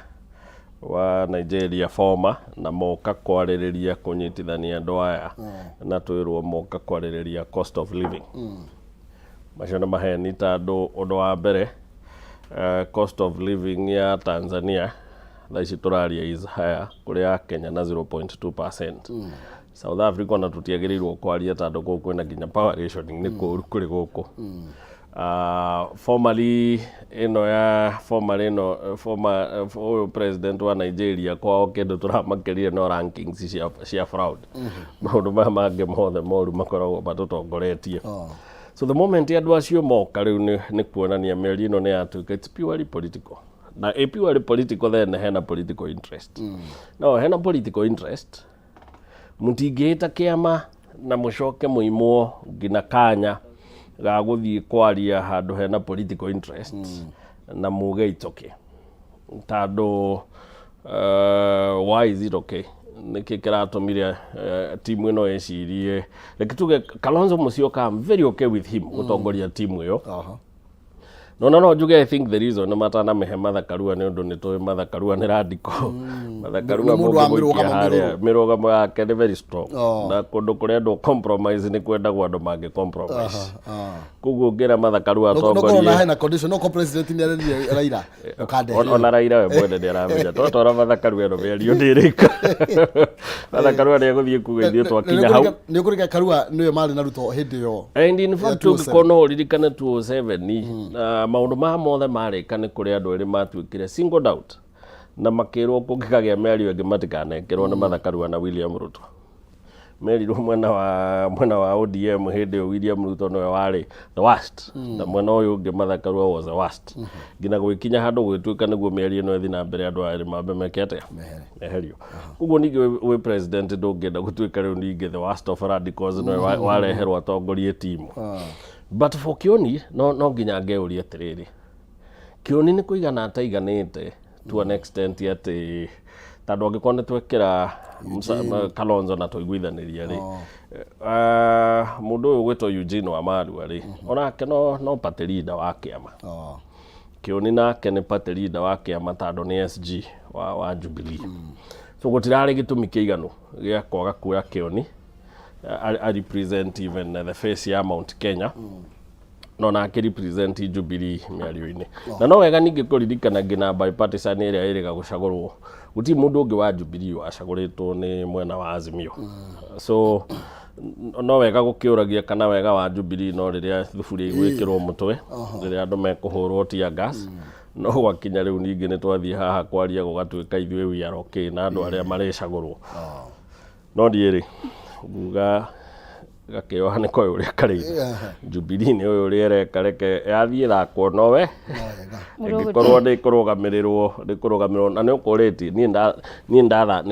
Nigeria former, na moka kwarĩrĩria kũnyitithania andũ aya, na twĩrwo moka kwarĩrĩria cost of living. Macio nĩ maheni, tondũ ũndũ wa mbere, cost of living ya Tanzania thaa ici tũraria is higher kũrĩ ya Kenya na 0.2%. South Africa ona tũtiagĩrĩirwo kwaria, tondũ kũu kwĩna nginya power rationing, nĩ kũũru kũrĩ gũkũ. Formerly ĩno ya former ĩno former ũyũ president wa Nigeria, kwao kĩndũ tũramakĩrire no rankings cia fraud. Maũndũ maya mangĩ mothe moru makoragwo matũtongoretie. So the moment andũ acio moka rĩu nĩ kuonania mĩario ĩno nĩ yatuĩka it's purely political, na ĩ purely political then hena political interest. No hena political interest, mũtingĩĩta kĩama na mũcoke mũimwo nginya kanya ga gũthiĩ kwaria handũ hena political interest na muge it's okay. Tondũ why is it okay? Nĩkĩ kĩratũmire timu ĩno ĩcirie, reke tuge Kalonzo Musyoka, I'm very okay with him gũtongoria timu ĩyo. No no no njuge I think the reason nĩ matanamĩhe Martha Karua nĩ ũndũ nĩ tũĩ Martha Karua nĩ radical. Martha Karua Nĩ mũndũ wa mũngĩmũikia mĩrũgamo harĩa, mĩrũrũ. Mĩrũgamo yake nĩ very strong. Oh. Na kũndũ kũrendwo compromise nĩ kwendagwo andũ mangĩ compromise. Ah. Koguo ũngĩra Martha Karua No korwo na atongorie hena condition no ko president nĩ arerire Raila ũkandehere. Ona Raila we mwene nĩ aramenya twatwara Martha Karua ĩno mĩario ndĩrĩka. Martha Karua nĩ egũthiĩ kuga ithuĩ twakinya hau. Nĩ ũkũrika Karua nĩwe marĩ na Ruto hĩndĩ ĩyo. And in fact 207. Ũngĩkorwo no ũririkane 207, maũndũ maya mothe marĩka nĩ kũrĩ andũ erĩ matuĩkire singled out na makĩrwo kũngĩkagĩa mĩario ĩngĩ matikanekĩrwo nĩ Martha Karua na William Ruto. Merirwo mwena wa ODM hĩndĩ ĩyo William Ruto nĩwe warĩ the worst, na mwena ũyũ ũngĩ Martha Karua was the worst, nginya gwĩkinya handũ gwĩtuĩka nĩguo mĩario ĩno ĩthiĩ na mbere andũ aya erĩ mambe meke atĩa? Meherio. Koguo ningĩ wĩ president ndũngĩenda gũtuĩka rĩu ningĩ the worst of radicals nĩwe wareherwo atongorie timu. But for Kioni, no nginya ngeuria atĩrĩrĩ, Kioni nĩ kũigana ataiganĩte to an extent atĩ tondũ angĩkorwo nĩ twekĩra Kalonzo na twaiguithanĩria rĩ, mũndũ ũyũ ũgwĩtwo Eugene Wamalwa rĩ, onake no party leader wa kĩama. Oh. Kioni nake nĩ party leader wa kĩama tondũ nĩ SG wa Jubilee. So gũtirarĩ gĩtũmi kĩiganu gĩa kwaga kuoya Kioni a represent even the face ya Mount Kenya, no nake represent Jubilee mĩario-inĩ. Na no wega ningĩ kũririkana nginya bipartisan ĩrĩa ĩrĩga gũcagũrwo, gũtirĩ mũndũ ũngĩ wa Jubilee wacagũrĩtwo nĩ mwena wa Azimio. So no wega gũkĩũragia kana wega wa Jubilee no rĩrĩa thuburia igwĩkĩrwo mũtwe, rĩrĩa andũ mekũhũrwo tear gas. No gwakinya rĩu ningĩ nĩ twathiĩ haha kwaria gũgatuĩka ithuĩ we are okay na andũ arĩa marĩcagũrwo. No niĩ rĩ, nguga gakĩoha nĩ koĩ ũrĩa karĩ. Jubilee nĩ ũyũ ũrĩa ĩreka, reke yathiĩ ĩthakwo nowe. Ĩngĩkorwo nĩ kũrũgamĩrĩrwo na nĩ ũkũrĩtie niĩ nĩ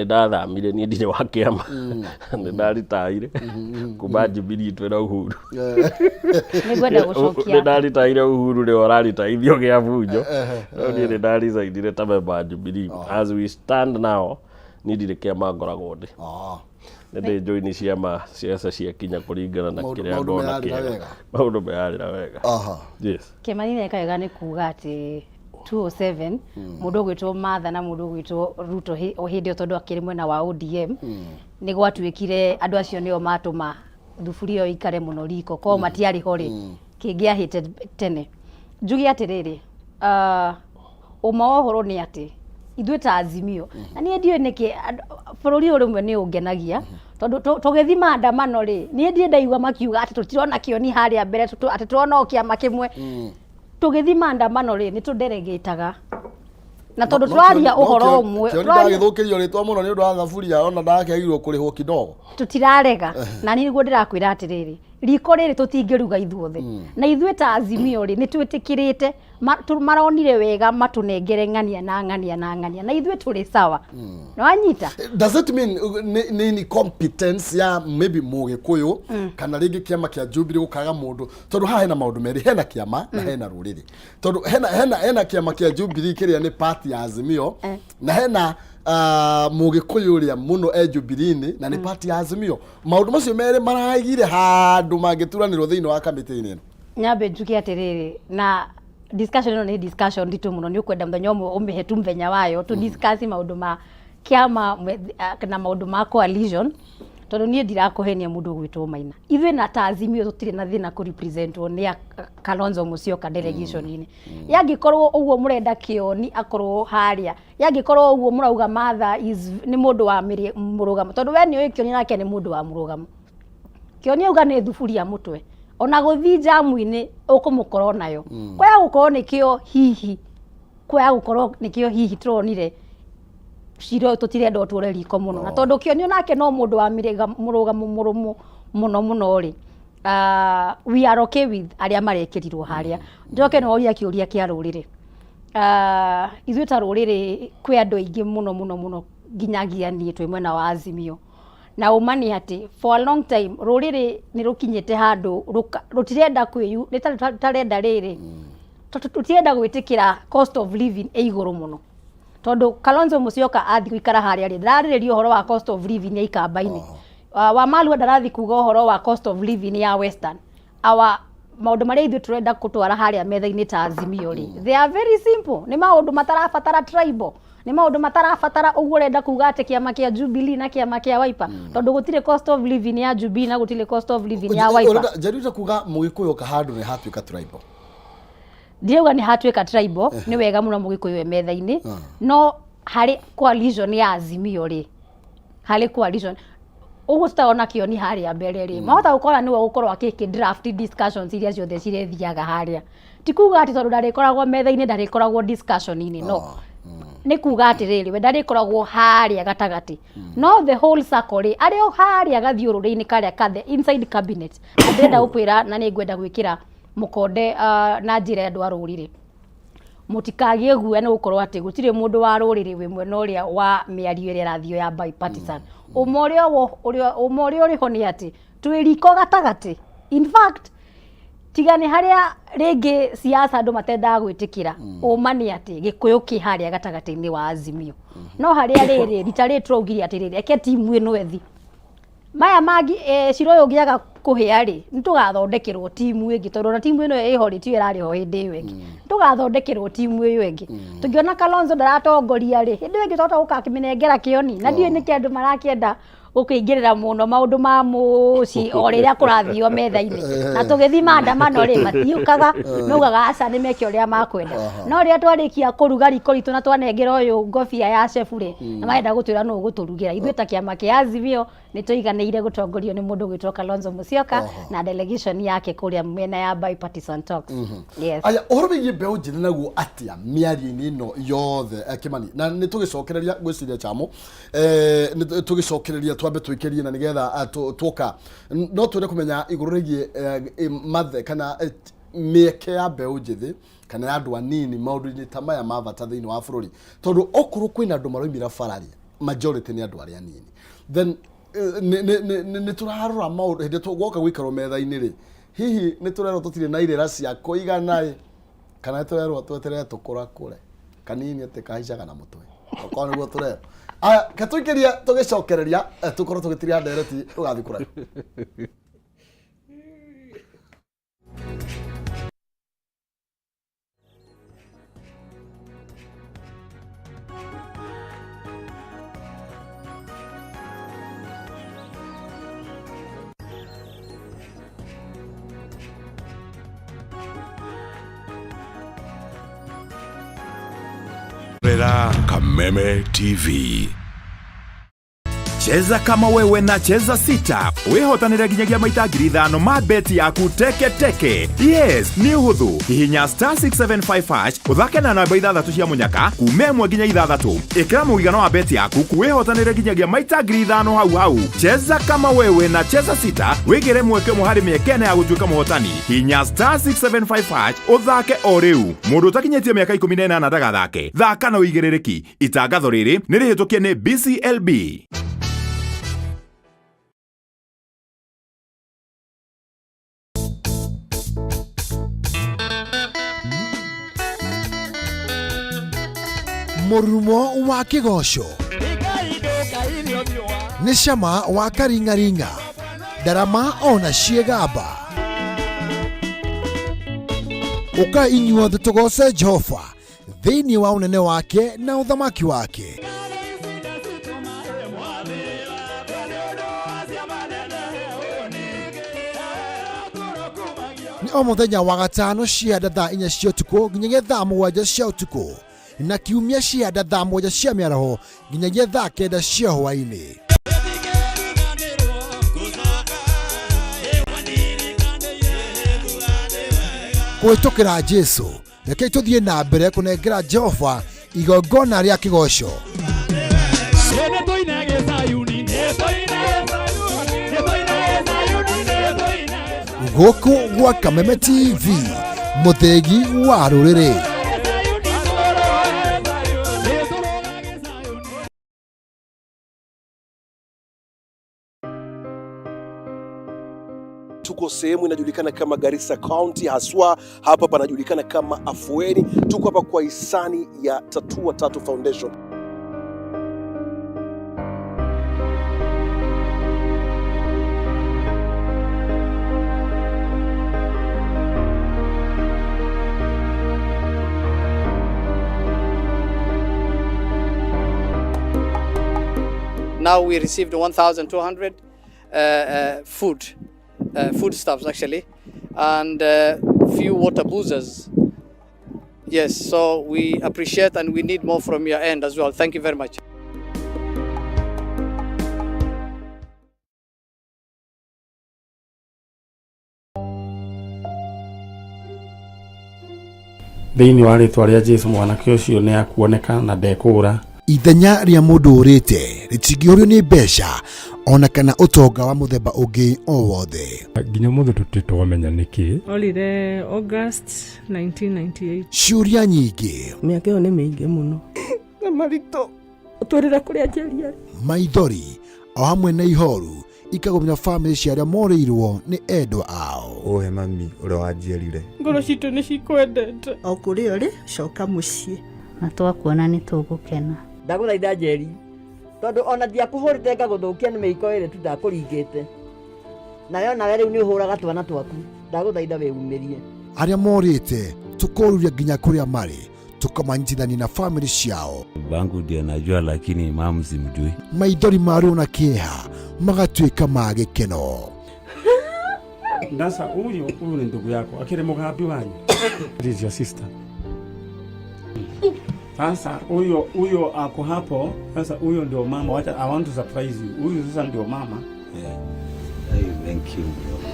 ndathamire, niĩ ndirĩ wa kĩama, nĩ ndaritaire kuma Jubilee twĩna Uhuru. Nĩ ngwenda gũcokia. Nĩ ndaritaire, Uhuru nĩwe ũraritaithio gĩa bunjo, no niĩ nĩ ndaricainire ta member wa Jubilee. As we stand now, niĩ ndirĩ kĩama ngoragwo ndĩ. Oh. Nĩ ndĩ join ciama ciaca ciakinya kũringana na kĩrĩa Maũndũ ndona meyarĩra kĩega. Wega. Maũndũ meyarĩra wega. Aha. Yes. Kĩmani nĩ wega nĩ kuga atĩ 207 mũndũ ũgwĩtwo Martha na mũndũ ũgwĩtwo Ruto o hĩndĩ ĩyo tondũ akĩrĩ mwena wa ODM, nĩ gwatuĩkire andũ acio nĩo matũma thuburia ĩyo ĩikare mũno riko korwo matiarĩ ho rĩ, kĩngĩahĩte tene. Njuge atĩrĩrĩ, ũma wa ũhoro nĩ atĩ ithuĩ ta Azimio, na niĩ ndiũĩ nĩkĩ bũrũri ũyũ rĩmwe nĩ ũngenagia tondũ tũgĩthiĩ maandamano rĩ, niĩ ndirĩ ndaigua makiuga atĩ tũtirona Kĩoni harĩa mbere, atĩ tũrona o kĩama kĩmwe. Tũgĩthiĩ maandamano rĩ, nĩ tũdelegataga na tondũ tũraria ũhoro ũmwe. Kĩoni ndagĩthũkĩrio rĩtwa mũno nĩ ũndũ wa thaburia, ona ndakĩagirwo kũrĩhwo kidogo. Tũtirarega, na niĩ nĩguo ndĩrakwĩra atĩrĩrĩ, riko rĩrĩ tũtingĩruga ithuothe, na ithuĩ ta Azimio rĩ, nĩ twĩtĩkĩrĩte maronire wega matũnengere ng'ania na ng'ania na ng'ania, na ithuĩ tũrĩ sawa, nĩwanyita? Does it mean nĩ incompetence ya maybe Mũgĩkũyũ kana rĩngĩ kĩama kĩa Jubilee gũkaga mũndũ? Tondũ haha hena maũndũ merĩ, hena kĩama na hena rũrĩrĩ, tondũ hena kĩama kĩa Jubilee kĩrĩa nĩ party ya Azimio, na hena Mũgĩkũyũ ũrĩa mũno e Jubilee-inĩ na nĩ party ya Azimio. Maũndũ macio merĩ maraigire handũ mangĩturanĩrwo thĩinĩ wa kamĩtĩ-inĩ ĩno. Nyambe njuge atĩrĩrĩ, na discussion ĩno nĩ discussion nditũ mũno, nĩ ũkwenda mũthenya ũmwe ũmĩhe tu mũthenya wayo tu discuss maũndũ ma kĩama na maũndũ ma coalition, tondũ niĩ ndirakũhenia, mũndũ ũgwĩtwo Maina, ithuĩ na ta Azimio tũtirĩ na thĩna kũ representwo nĩ Kalonzo Musyoka delegation-inĩ. Yangĩkorwo ũguo mũrenda Kĩoni akorwo harĩa, yangĩkorwo ũguo mũrauga Martha is nĩ mũndũ wa mũrũgamo, tondũ we nĩ ũĩ Kĩoni nake nĩ mũndũ wa mũrũgamo. Kĩoni auga nĩ thuburia mũtwe, ona gũthiĩ njamu-inĩ ũkũmũkorwo nayo. Kwaya gũkorwo nĩkĩo hihi, kwaya gũkorwo nĩkĩo hihi tũronire cira ũyũ tũtirenda ũtũre riko mũno, na tondũ Kĩoni nake no mũndũ wa mũrũgamo mũrũmu mũno mũno rĩ, we are okay with arĩa marekĩrirwo harĩa. Njoke nĩ woria kĩũria kĩa rũrĩrĩ. Ithuĩ ta rũrĩrĩ kwĩ andũ aingĩ mũno mũno mũno nginyagia niĩ twĩ mwena wa Azimio, na ũma nĩ atĩ for a long time rũrĩrĩ nĩ rũkinyĩte handũ rũtirenda kwĩyu nĩ tarenda rĩrĩ, tũtirenda gwĩtĩkĩra cost of living ĩ igũrũ mũno. Tondũ Kalonzo Musyoka athiĩ gũikara harĩa rĩ, ndararĩrĩria ũhoro wa cost of living ya Ikamba-inĩ. Wamalwa ndarathiĩ kuga ũhoro wa cost of living ya Western. Our maũndũ marĩa ithuĩ tũrenda gũtwara harĩa metha-inĩ ta Azimio rĩ, they are very simple. Nĩ maũndũ matarabatara tribal, nĩ maũndũ matarabatara ũguo ũrenda kuga atĩ kĩama kĩa Jubilee na kĩama kĩa Wiper, tondũ gũtirĩ cost of living ya Jubilee na gũtirĩ cost of living ya Wiper. Ũrenda Njerute kuga Mũgĩkũyũ ka handũ nĩ hatuĩka tribal? Ndirauga nĩ hatuĩka tribal. Nĩ wega mũno Mũgĩkũyũ e metha-inĩ, no harĩ coalition ya Azimio rĩ, harĩ coalition ũguo tũtarona kĩoni harĩa mbere rĩ, mahota gũkora nĩwe ũgũkorwo akĩkĩ draft discussions iria ciothe cirethiaga harĩa. Ti kuga atĩ tondũ ndarĩkoragwo metha-inĩ ndarĩkoragwo discussion-inĩ, no nĩ kuga atĩrĩrĩ, we ndarĩkoragwo harĩa gatagatĩ, no the whole circle rĩ, arĩ o harĩa gathiũrũrĩ-inĩ karĩa ka the inside cabinet. Na ndĩrenda gũkwĩra na nĩ ngwenda gwĩkĩra mũkonde na njĩra ya andũ a rũrĩrĩ, mũtikagĩe guoya nĩ gũkorwo atĩ gũtirĩ mũndũ wa rũrĩrĩ wĩ mwena ũrĩa wa mĩario ĩrĩa ĩrathio ya bipartisan. Ũma ũrĩa ũma ũrĩa ũrĩ ho nĩ atĩ twĩ riko gatagatĩ. In fact, tiga nĩ harĩa rĩngĩ siasa andũ matendaga gwĩtĩkĩra, ũma nĩ atĩ Gĩkũyũ kĩ harĩa gatagatĩ-inĩ wa Azimio. No harĩa rĩrĩ rita rĩrĩ tũraugire atĩrĩrĩ, reke timu ĩno ĩthi maya mangĩ, cira ũyũ ũngĩaga kũhĩa rĩ, nĩ tũgathondekerwo timu ĩngĩ, tondũ ona timu ĩno ĩho rĩ, tiyo ĩrarĩ ho hĩndĩ ĩyo ĩngĩ. Tũgathondekerwo timu ĩyo ĩngĩ. Tũngĩona Kalonzo ndaratongoria rĩ, hĩndĩ ĩyo ĩngĩ twahota gũkakĩmĩnengera kĩoni. Na ndiũĩ nĩkĩ andũ marakĩenda gũkĩingĩrĩra mũno maũndũ ma mũciĩ o rĩrĩa kũrathio metha-inĩ. Na tũgĩthiĩ maandamano rĩ, matiũkaga, maugaga aca, nĩ meke ũrĩa makwenda. No rĩrĩa twarĩkia kũruga riko ritũ na twanengera ũyũ ngobia ya chef rĩ, na marenda gũtwĩra nũ ũgũtũrugĩra. Ithuĩ ta kĩama kĩa Azimio nĩ tũiganĩire gũtongorio nĩ mũndũ gwĩtwo Kalonzo Musyoka na delegation yake kũrĩa mĩena ya bipartisan talks. Yes. Aya, ũhoro wĩgiĩ mbeũ njĩthĩ naguo atĩa mĩario-inĩ ĩno yothe, Kĩmani? Na nĩ tũgĩcokereria ngwĩciria chamo, nĩ tũgĩcokereria twambe twĩkĩrie na nĩgetha tuoka no twende kũmenya igũrũ rĩgiĩ mathe kana mĩeke ya mbeũ njĩthĩ kana ya andũ anini maũndũ-inĩ ta maya ma bata thĩinĩ wa bũrũri, tondũ okorwo kwĩna andũ maroimĩra bararĩ, majority nĩ andũ arĩa anini. Then nĩ tũrarora maũndũ hĩndĩ ĩrĩa gwoka gũikarwo metha-inĩ rĩ, hihi nĩ tũrerwo tũtirĩ na irĩra cia kũigana ĩ, kana nĩ tũrerwo tweterere tũkũrakũre kanini atĩ kahaicaga na mũtwe? Okorwo nĩguo tũrerwo, aya ke tũikĩrie, tũgĩcokereria tũkorwo tũgĩtiria ndereti. Ndũgathiĩ kũraihu. Rera Kameme TV. Cheza kama wewe na Cheza Sita wihotanire nginyagia maita 5,000 ma beti yaku teke teke. Yes, nĩ ũhũthũ. Hihinya star 675 hash, ũthake na namba ithathatũ cia mũnyaka kuma 1 nginya 6. Ĩkĩra mũigana wa beti yaku, wĩhotanĩre nginyagia maita 5,000 hau hau. Cheza kama wewe na Cheza Sita, wĩgĩre mweke ũmwe harĩ mĩeke 4 ya gũtuĩka mũhotani. Hihinya star 675 hash ũthake o rĩu. Mũndũ ũtakinyĩtie mĩaka 18 ndagathake. Thaka na ũigĩrĩrĩki. Itangatho rĩrĩ nĩ rĩhĩtũkie nĩ BCLB. Mũrurumo wa kĩgoco nĩ cama wa karing'aring'a, ndarama ona ciĩgamba. Ũka inyuothe tũgoce Jehova thĩinĩ wa ũnene wake na ũthamaki wake. Nĩ o mũthenya wa gatano cianda thaa 4 cia ũtukũ nginyagia thaa 7 cia ũtukũ, na kiumia cianda thaa 7 cia mĩaraho nginyagia thaa 9 cia hwaĩ-inĩ. Kũhĩtũkĩra Jesu, rekei tũthiĩ na mbere kũnengera Jehova igongona rĩa kĩgoco. Gũkũ gwa Kameme TV, mũthĩgi wa rũrĩrĩ. Tuko sehemu inajulikana kama Garissa County, haswa hapa panajulikana kama Afueni. Tuko hapa kwa hisani ya Tatua Tatu Foundation. Now we received 1,200 foodstuffs actually, and few water boozers. Yes, so we appreciate and we need more from your end as well. Thank you very much. Thĩinĩ wa rĩtwa rĩa Jesu mwanake ũcio nĩ akuoneka na ndekũũra. Ithenya rĩa mũndũ ũrĩte rĩtingĩũrio nĩ mbeca ona kana ũtonga wa mũthemba ũngĩ o wothe. Nginya ũmũthĩ tũtirĩ twamenya nĩkĩ. Orire August 1998. Ciũria nyingĩ, Mĩaka ĩyo nĩ mĩingĩ mũno. Na maritũ ũtwĩrĩre kũrĩa Njeri arĩ. Maithori o hamwe na ihoru ikagũmĩra bamĩrĩ cia arĩa morĩirwo nĩ endwa ao. Ũhe mami ũrĩa wanjiarire. Ngoro citũ nĩ cikwendete. O kũrĩa ũrĩ, coka mũciĩ. Na twakuona nĩ tũgũkena. Ndagũthaitha Njeri, tondũ ona ndiakũhũrĩte ngagũthũkia nĩ mĩiko ĩrĩ tu ndakũringĩte nawe, onawe rĩu nĩ ũhũraga twana twaku, ndagũthaitha wĩumĩrie. Arĩa morĩte tũkoruria nginya kũrĩa marĩ, tũkamanyitithania na bamĩrĩ ciao. Babangu ndiye najua, lakini mamu simjui. Maithori ma ruo na kĩeha magatuĩka ma gĩkeno. Sasa huyu huyu ni ndugu yako akiri mugambi wanyu. This is your sister. Sasa huyo huyo ako hapo. Sasa huyo ndio mama. Wacha, I want to surprise you. Huyu sasa ndio mama. Yeah. Hey, thank you bro.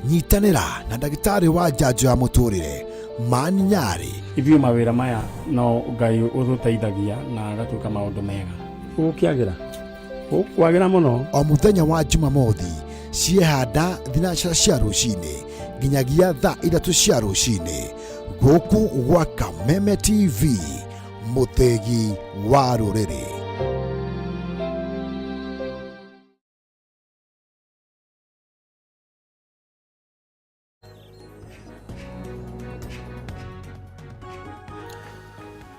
Nyitanĩra na ndagĩtarĩ wa njanjo ya mũtũrĩre Mani Nyarĩ. Ithuĩ mawĩra maya no Ngai ũtũteithagia na agatuĩka maũndũ mega. Gũkĩagĩra. Gũkwagĩra mũno. O mũthenya wa Jumamothi ciehanda thinacara cia rũcinĩ nginyagia thaa 3 cia rũcinĩ gũkũ gwa Kameme TV, mũthĩgi wa rũrĩrĩ.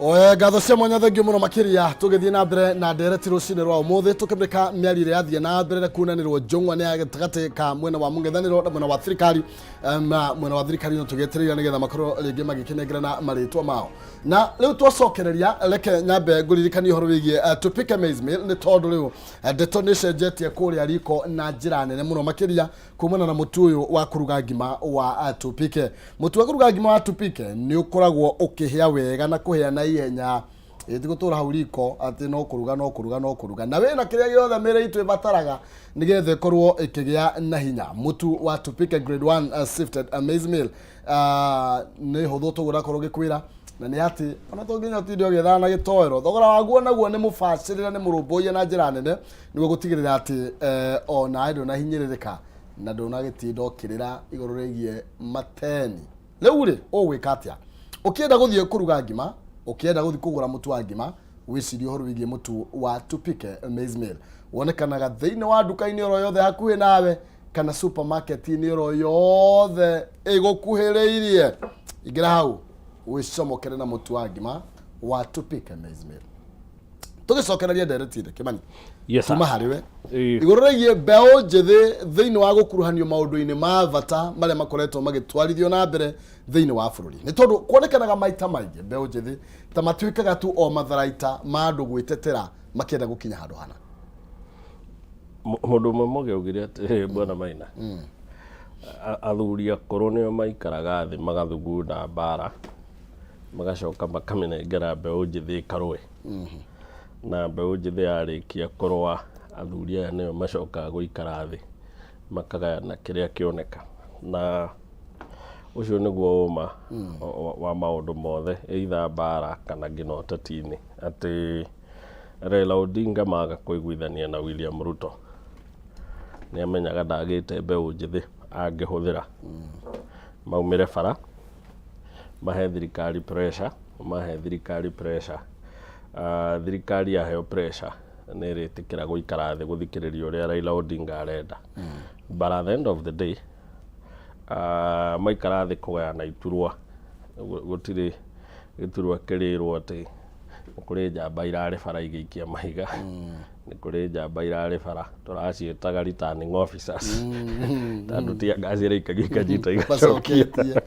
Oe ngatho cia mwanya, thengio mũno makĩria. Tũgĩthiĩ na mbere na ndereti rũcinĩ rwa ũmũthĩ, tũkĩmũrĩka mĩario ĩrĩa yathiĩ na mbere na kunanĩrwo njũng'wa nĩ gatagatĩ ka mwena wa mũng'ethanĩro na mwena wa thirikari. Na mwena wa thirikari no tũgĩetereire nĩgetha makorwo rĩngĩ magĩkĩnengerana marĩtwa mao. Na rĩu twacokereria, reke nyambe ngũririkanie ũhoro wĩgiĩ Tupike Maize Meal, nĩ tondũ rĩu ndeto nĩ cenjetie kũrĩa riko na njĩra nene mũno makĩria kumana na mũtu ũyũ wa kũruga ngima wa Tupike. Mũtu wa kũruga ngima wa Tupike nĩ ũkoragwo ũkĩhĩa wega na kũhĩa na ihenya, ĩ ti gũtũra hau riko atĩ no kũruga no kũruga no kũruga, na wĩna kĩrĩa gĩothe mĩĩrĩ itũ ĩbataraga nĩgetha ĩkorwo ĩkĩgĩa na hinya. Mũtu wa Tupike grade 1 sifted maize meal nĩ hũthũ tũgũrakorwo ngĩkwĩra, na nĩ atĩ ona to nginya ũtinde ũgĩethana na gĩtoero. Thogora waguo naguo nĩ mũbacĩrĩre, nĩ mũrũmbũiye na njĩra nene nĩguo gũtigĩrĩra atĩ onawe ndũnahinyĩrĩrĩka na ndũnagĩtinda ũkĩrĩra igũrũ rĩgiĩ mateni. Rĩu rĩ, ũgwĩka atĩa ũkĩenda gũthiĩ kũruga ngima? Ũkĩenda gũthiĩ kũgũra mũtu wa ngima, wĩcirie ũhoro wĩgiĩ mũtu wa Tupike Maize Meal. Wonekanaga thĩinĩ wa nduka-inĩ oro yothe hakuhĩ nawe kana supermarket-inĩ oro yothe ĩgũkuhĩrĩirie. Ingĩra hau wĩcomokere na mũtu wa ngima wa Tupike Maize Meal. Tũgĩcokereria ndereti-inĩ, Kĩmani, Yes, sir. kuma harĩ we igũrũ rĩgiĩ mbeũ njĩthĩ thĩinĩ wa gũkuruhanio maũndũ-inĩ ma bata marĩa makoretwo magĩtwarithio na mbere thĩinĩ wa bũrũri, nĩ tondũ kuonekanaga maita maingĩ mbeũ njĩthĩ ta matuĩkaga tu o matharaita ma andũ gwĩtetera makĩenda gũkinya handũ hana. Mũndũ ũmwe mũgĩ augire atĩrĩrĩ, bwana Maina, athuri akũrũ nĩo maikaraga thĩ magathugunda mbara, magacoka makamĩnengera mbeũ njĩthĩ ĩkarũe, na mbeũ njĩthĩ yarĩkia kũrũa, athuri aya nĩo macokaga gũikara thĩ makagayana kĩrĩa kĩoneka. Na ũcio nĩguo ũma wa maũndũ mothe, either mbara kana nginya ũteti-inĩ, atĩ Raila Odinga maga kũiguithania na William Ruto, nĩ amenyaga ndagĩte mbeũ njĩthĩ angĩhũthĩra maumĩre bara mahe thirikari pressure, mahe thirikari pressure. Thirikari yaheo pressure nĩ ĩrĩtĩkĩra gũikara thĩ gũthikĩrĩria ũrĩa Raila Odinga arenda. But at the end of the day, maikara thĩ kũgayana iturwa, gũtirĩ gĩturwa kĩrĩrwo atĩ nĩ kũrĩ njamba irarĩ bara igĩikia mahiga, nĩ kũrĩ njamba irarĩ bara tũraciĩtaga returning officers, tondũ ti anga ciraikagia ikanyita igacokia. Macoketie.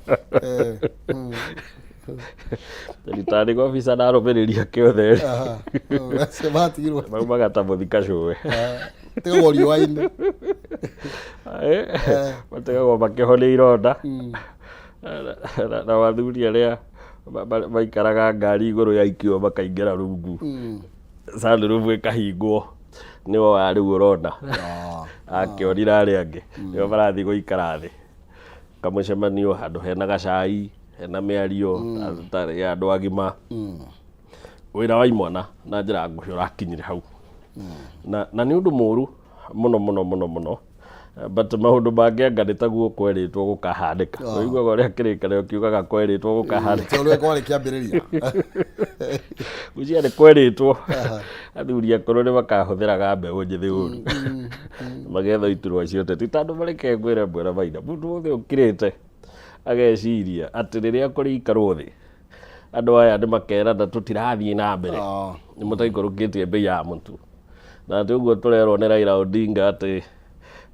Returning officer na arũmĩrĩri ake othe rĩ, Acio matigirwo. Maumaga ta mũthika cũwe. Matigagwo riũa-inĩ. Matigagwo makĩhonia ironda. Na athuri arĩa maikaraga ngari igũrũ yaikio makaingĩra rungu, sunroof ĩkahingwo, nĩo aya rĩu ũrona akĩonire arĩa angĩ nĩo marathiĩ gũikara thĩ kamũcemanio handũ hena gacai, hena mĩario tarĩ ya andũ agima. Wĩra wa imwana na njĩra nguhĩ ũrakinyire hau, na nĩ ũndũ mũru mũno mũno mũno mũno, but maũndũ mangĩ anga nĩ taguo kwerĩtwo gũkahanĩka. Ũiguaga ũrĩa kĩrĩkanĩro kiugaga kwerĩtwo gũkahanĩka. Ta ũrĩa kwarĩ kĩambĩrĩria. Gwĩciria nĩ kwerĩtwo athuri akũrũ nĩ makahũthĩraga mbeũ njĩthĩ ũru magetha iturwa cia ũteti, tondũ mareke ngwĩre mwena maina mũndũ wothe ũkirĩte ageciria atĩ rĩrĩa kũrĩikarwo thĩ andũ aya nĩ makerana tũtirathiĩ na mbere nĩ mũtaikũrũkĩtie mbei ya mũtu, na atĩ ũguo tũrerwo nĩ Raila Odinga atĩ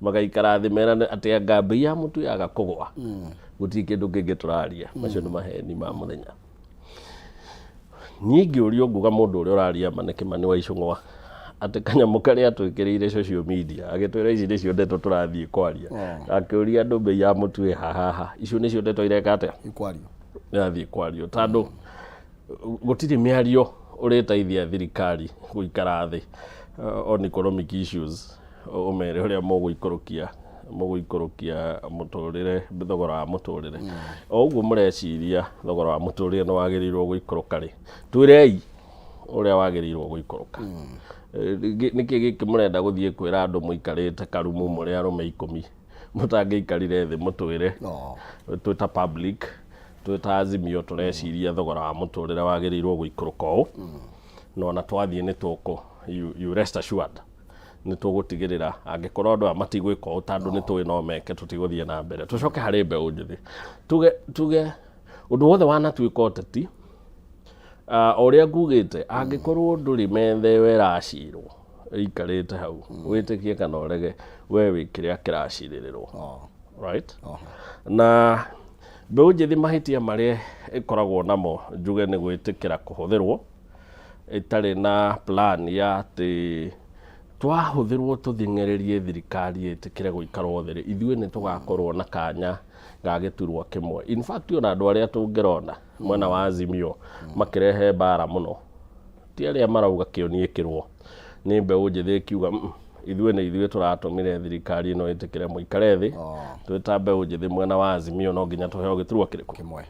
magaikara thĩ merane atĩ anga mbei ya mũtu yaga kũgwa gũtirĩ kĩndũ kĩngĩ tũraria. Macio nĩ maheni ma mũthenya. Niĩ ngĩũrio nguga mũndũ ũrĩa ũraria ma nĩ Kĩmani wa Icũng'wa, atĩ kanyamũ karĩa atwĩkĩrĩire social media agĩtwĩra ici nĩcio ndeto tũrathiĩ kwaria, akĩũria andũ mbei ya mũtu ĩ hahaha, icio nĩcio ndeto ireka atĩa? Ikwario. Irathiĩ kwario, tondũ gũtirĩ mĩario ũrĩteithia thirikari gũikara thĩ on economic issues ũmere ũrĩa mũgũikũrũkia mũtũrĩre, thogora wa mũtũrĩre. O ũguo mũreciria thogora wa mũtũrĩre nĩ wagĩrĩirwo gũikũrũka rĩ, twĩrei ũrĩa wagĩrĩirwo gũikũrũka. Nĩkĩ gĩkĩ mũrenda gũthiĩ kwĩra andũ mũikarĩte karumu mũrĩ arũme 10, mũtangĩikarire thĩ mũtwĩre twĩ ta public, twĩ ta Azimio tũreciria thogora wa mũtũrĩre wagĩrĩirwo gũikũrũka ũũ, na ona twathiĩ nĩ tũkũ, you rest assured nĩ tũgũtigĩrĩra angĩkorwo andũ aya matigwĩka ũũ, tondũ nĩ tũĩ no meke, tũtigũthiĩ na mbere. Tũcoke harĩ mbeũ njĩthĩ, tuge ũndũ wothe wanatuĩka ũteti, o ũrĩa ngugĩte, angĩkorwo ndũrĩ metha ĩyo ĩracirwo ĩikarĩte hau, wĩtĩkie kana ũrege, we wĩ kĩrĩa kĩracirĩrĩrwo, right? Na mbeũ njĩthĩ mahĩtia marĩa ĩkoragwo namo njuge nĩ gwĩtĩkĩra kũhũthĩrwo ĩtarĩ na plan ya atĩ twahũthĩrwo tũthing'ĩrĩrie thirikari ĩtĩkĩre gũikarwo thĩ rĩ, ithuĩ nĩ tũgakorwo na kanya ga gĩturwa kĩmwe. In fact, ona andũ arĩa tũngĩrona mwena wa Azimio makĩrehe mbara mũno ti arĩa marauga kĩoni ĩkĩrwo nĩ mbeũ njĩthĩ ĩkiuga, ithuĩ nĩ ithuĩ tũratũmire thirikari ĩno ĩtĩkĩre mũikare thĩ, twĩ ta mbeũ njĩthĩ mwena wa Azimio no nginya tũheo gĩturwa kĩrĩkũ kĩmwe,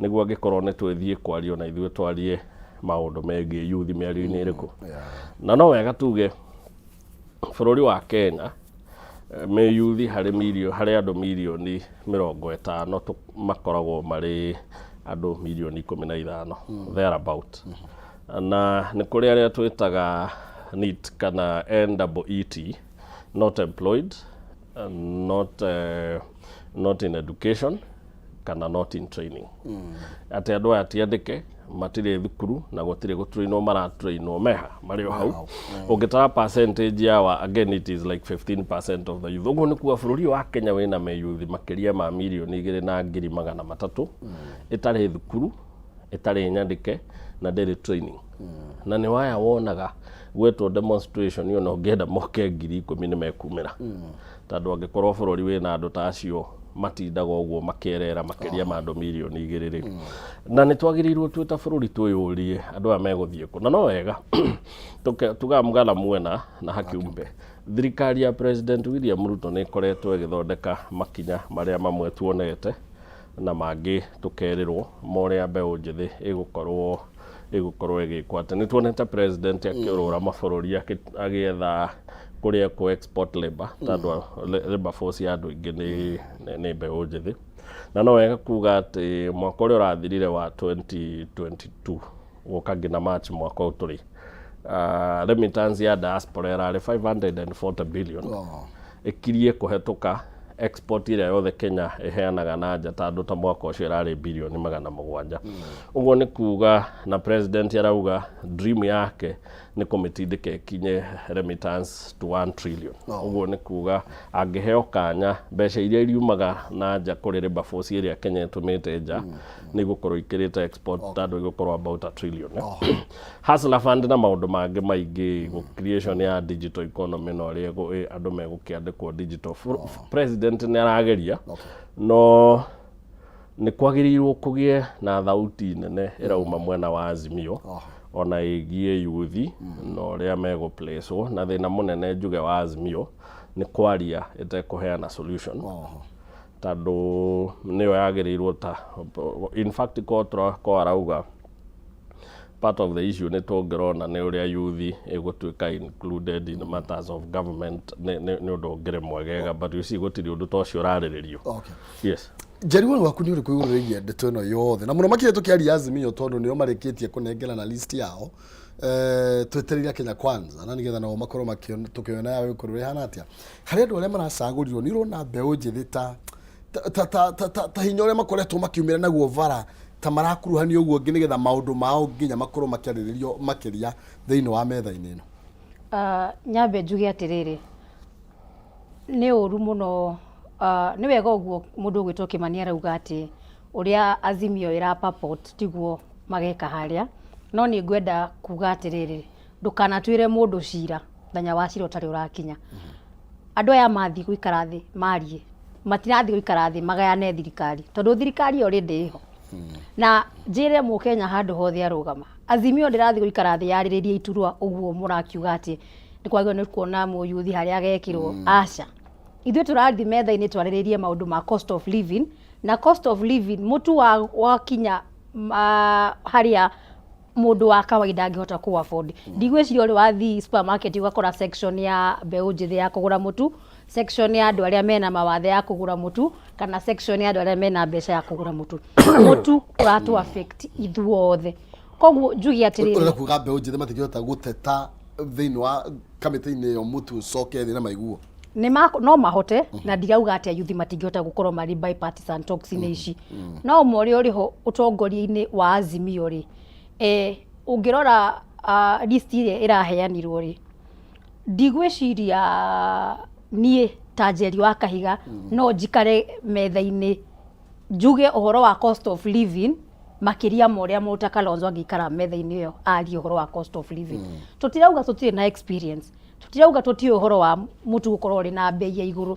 nĩguo angĩkorwo nĩ twĩthiĩ kwario na ithuĩ twarie maũndũ megiĩ yuthi mĩario-inĩ ĩrĩkũ." Na no wega tuge bũrũri wa Kenya mĩyuthi harĩ andũ mirioni 50 makoragwo marĩ andũ mirioni 15 thereabout, na nĩ kũrĩ arĩa twĩtaga NEET kana NEET, not employed, not in education kana not in training, atĩ andũ aya ti andĩke, matirĩ thukuru na gũtirĩ gũtrainwo maratrainwo, meha marĩ o hau. Ũngĩtara percentage ya wa, again it is like 15% of the youth. Ũguo nĩ kuga bũrũri ũyũ wa Kenya wĩna meyuthi makĩria ma 2,300,000 ĩtarĩ thukuru, ĩtarĩ nyandĩke na ndĩrĩ training, na nĩ waya wonaga gwetwo demonstration ona ũngĩenda moke 10,000 nĩ mekumĩra, tondũ angĩkorwo bũrũri wĩna andũ ta acio matindaga ũguo makĩerera makĩria ma andũ 2 mirioni rĩ, na nĩ twagĩrĩirwo twĩ ta bũrũri twĩyũrie andũ aya megũthiĩ kũ. Na no wega tugaga mgana mwena na hakiumbe thirikari ya President William Ruto nĩ ĩkoretwo ĩgĩthondeka makinya marĩa mamwe tuonete na mangĩ tũkerĩrwo ma ũrĩa mbeũ njĩthĩ ĩgũkorwo ĩgĩkwo, atĩ nĩ tuonete president akĩũrũra mabũrũri agĩetha kũrĩa kũ export labor, tondũ labor force ya andũ aingĩ nĩ mbeũ njĩthĩ. Na no wega kuga atĩ mwaka ũrĩa ũrathirire wa 2022 gũka nginya March mwaka ũyũ tũrĩ, remittance ya diaspora ĩrarĩ 540 billion. ĩkirie kũhetũka export ĩrĩa yothe Kenya ĩheanaga na nja, tondũ ta mwaka ũcio ĩrarĩ birioni 700. Ũguo nĩ kuga na president arauga dream yake nĩ kũmĩtindĩka ĩkinye remittance to 1 trillion. Ũguo nĩ kuga angĩheo kanya, mbeca iria iriumaga na nja kũrĩ labour force ĩrĩa Kenya ĩtũmĩte nja nĩ igũkorwo ikĩrĩte export, tondũ igũkorwo about a trillion. Hustler Fund na maũndũ mangĩ maingĩ, creation ya digital economy na ũrĩa andũ megũkĩandĩkwo digital. President nĩ arageria, no nĩ kwagĩrĩirwo kũgĩe na thauti nene ĩrauma mwena wa Azimio ona ĩgiĩ yuthi na ũrĩa megũplacwo. Na thĩna mũnene njuge wa Azimio nĩ kwaria ĩtekũheana solution, tondũ nĩyo yagĩrĩirwo ta in fact ko arauga part of the issue nĩ tũngĩrona nĩ ũrĩa youth ĩgũtuĩka included in matters of government, nĩ ũndũ ũngĩrĩ mwegega, but you see, gũtirĩ ũndũ ta ũcio ũrarĩrĩrio. Yes. Njeri, woni waku nĩ ũrĩkũ igũrũ rĩgiĩ ndeto ĩno yothe, na mũno makĩria tũkĩaria Azimio, tondũ nĩo marĩkĩtie kũnengerana list yao? Twetereire Kenya Kwanza na nĩgetha nao makorwo tũkĩona yao ĩgũkorwo ĩhana atĩa. Harĩ andũ arĩa maracagũrirwo, nĩ ũrona mbeũ njĩthĩ ta hinya ũrĩa makoretwo makiumĩra naguo bara ta marakuruhanio ũguo ũngĩ, nĩgetha maũndũ mao nginya makorwo makĩarĩrĩrio makĩria thĩinĩ wa metha-inĩ ĩno? Nyambe njuge atĩrĩrĩ, nĩ ũru mũno, nĩ wega ũguo mũndũ ũgwĩtwo Kĩmani arauga atĩ ũrĩa Azimio ĩra purport tiguo mageka harĩa, no nĩ ngwenda kuga atĩrĩrĩ, ndũkanatuĩre mũndũ cira mũthenya wa cira ũtarĩ ũrakinya. Andũ aya mathiĩ gũikara thĩ marie, matirathiĩ gũikara thĩ magayane thirikari, tondũ thirikari already ĩho. Na njĩre mũkenya handũ hothe arũgama, Azimio ndĩrathiĩ gũikara thĩ yarĩrĩrie iturwa ũguo mũrakiuga atĩ nĩ kwagĩrĩirwo nĩ kuona mũyuthi harĩa agekĩrwo. Aca, ithuĩ tũrathiĩ metha-inĩ twarĩrĩrie maũndũ ma cost of living, na cost of living mũtu wa wakinya harĩa mũndũ wa kawaida angĩhota kũ afford. Ndigwĩciria ũrĩ wathiĩ supermarket ũgakora section ya mbeũ njĩthĩ ya kũgũra mũtu, section ya andũ arĩa mena mawathe ya kũgũra mũtu, kana section ya andũ arĩa mena mbeca ya kũgũra mũtu. Mũtu ũratũ affect ithuothe, koguo njuge atĩrĩrĩ, Ũrenda kuga mbeũ njĩthĩ matingĩhota gũteta thĩinĩ wa kamĩtĩ-inĩ ĩyo mũtu ũcoke thĩ na maiguo? Nĩ ma, no mahote, na ndirauga atĩ ayuthi matingĩhota gũkorwo marĩ bipartisan talks-inĩ ici, no ũmwe ũrĩa ũrĩ ho ũtongoria-inĩ wa Azimio rĩ, ũngĩrora list ĩrĩa ĩraheanirwo rĩ, ndigwĩciria niĩ ta Njeri wa Kahiga no njikare metha-inĩ njuge ũhoro wa cost of living makĩria ma ũrĩa mũndũ ta Kalonzo angĩikara metha-inĩ ĩyo arie ũhoro wa cost of living. Tũtirauga tũtirĩ na experience, tũtirauga tũtiũĩ ũhoro wa mũtu gũkorwo ũrĩ na mbei ya igũrũ,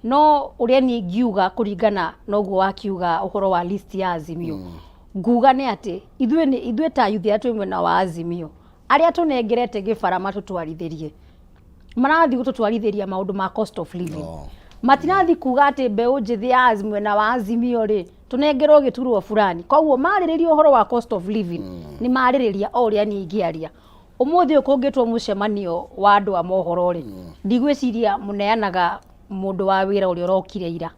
no ũrĩa niĩ ingiuga kũringana na ũguo wakiuga ũhoro wa list ya Azimio, nguga nĩ atĩ ithuĩ ta youth arĩa twĩ mwena wa Azimio, arĩa tũnengerete gĩbara matũtwarithĩrie, marathiĩ gũtũtwarithĩria maũndũ ma cost of living. Matirathiĩ kuga atĩ mbeũ njĩthĩ ya mwena wa Azimio rĩ, tũnengerwo gĩturwa fulani. Koguo marĩrĩria ũhoro wa cost of living, nĩ marĩrĩria o ũrĩa niĩ ingĩaria ũmũthĩ ũyũ. Kũngĩtwo mũcemanio wa andũ a mohoro rĩ, ndigwĩciria mũneanaga mũndũ wa wĩra ũrĩa ũrokire ira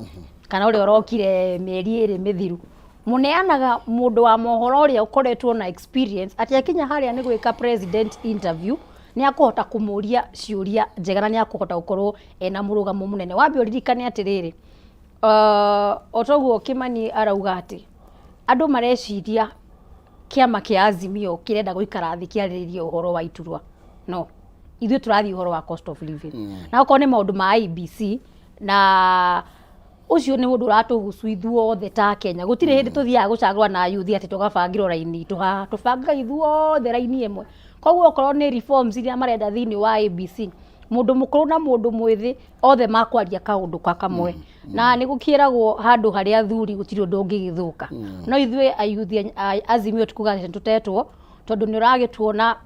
kana ũrĩa ũrokire mĩeri 2 mĩthiru. Mũneanaga mũndũ wa mohoro ũrĩa ũkoretwo na experience atĩ akinya harĩa nĩ gwĩka president interview, nĩ akũhota kũmũria ciũria njega na nĩ akũhota gũkorwo ena mũrũgamo mũnene. Wambe ũririkane atĩrĩrĩ, o toguo Kĩmani arauga atĩ andũ mareciria kĩama kĩa Azimio kĩrenda gũikara thĩ kĩarĩrĩrie ũhoro wa iturwa, no ithuĩ tũrathiĩ ũhoro wa cost of living, na okorwo nĩ maũndũ ma IEBC, na ũcio nĩ ũndũ ũratũhusu ithuothe ta Kenya. Gũtirĩ hĩndĩ tũthiaga gũcagũra na yuthi atĩ tũgabangĩrwo raini itũ haha, tũbangaga ithuothe raini ĩmwe. Koguo okorwo nĩ reforms iria marenda thĩinĩ wa IEBC, mũndũ mũkũrũ na mũndũ mwĩthĩ othe makwaria kaũndũ ka kamwe. Na nĩ gũkĩragwo handũ harĩa athuri gũtirĩ ũndũ ũngĩgĩthũka. No ithuĩ ayuthi a Azimio tikuga atĩ tũtetwo, tondũ nĩ ũragĩtuona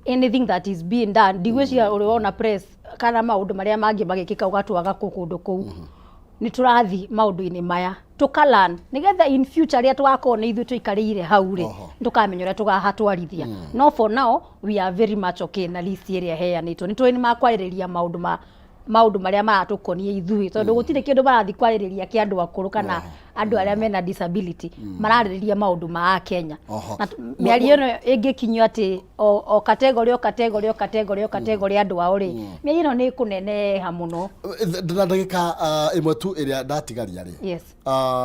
anything that is being done, ndigwĩciria ũrĩ wona press kana maũndũ marĩa mangĩ magĩkĩka ũgatwaga kũ kũndũ kũu. Nĩ tũrathiĩ maũndũ-inĩ maya tũkalan nĩgetha in future rĩrĩa tũgakorwo nĩ ithuĩ tũikarĩire hau rĩ, tũkamenya ũrĩa tũgahatwarithia. No for now we are very much okay na list ĩrĩa ĩheanĩtwo. Nĩ tũĩ nĩ makwarĩrĩria maũndũ ma Maũndũ marĩa maratũkonia ithuĩ, tondũ gũtirĩ kĩndũ marathiĩ kwarĩrĩria kĩa andũ akũrũ kana andũ arĩa mena disability, mararĩrĩria maũndũ ma Akenya. Na mĩario ĩno ĩngĩkinyio atĩ o category, o category, o category, o category andũ ao rĩ, mĩario ĩno nĩ ĩkũneneha mũno. Na ndagĩka ĩmwe tu ĩrĩa ndatigaria rĩ,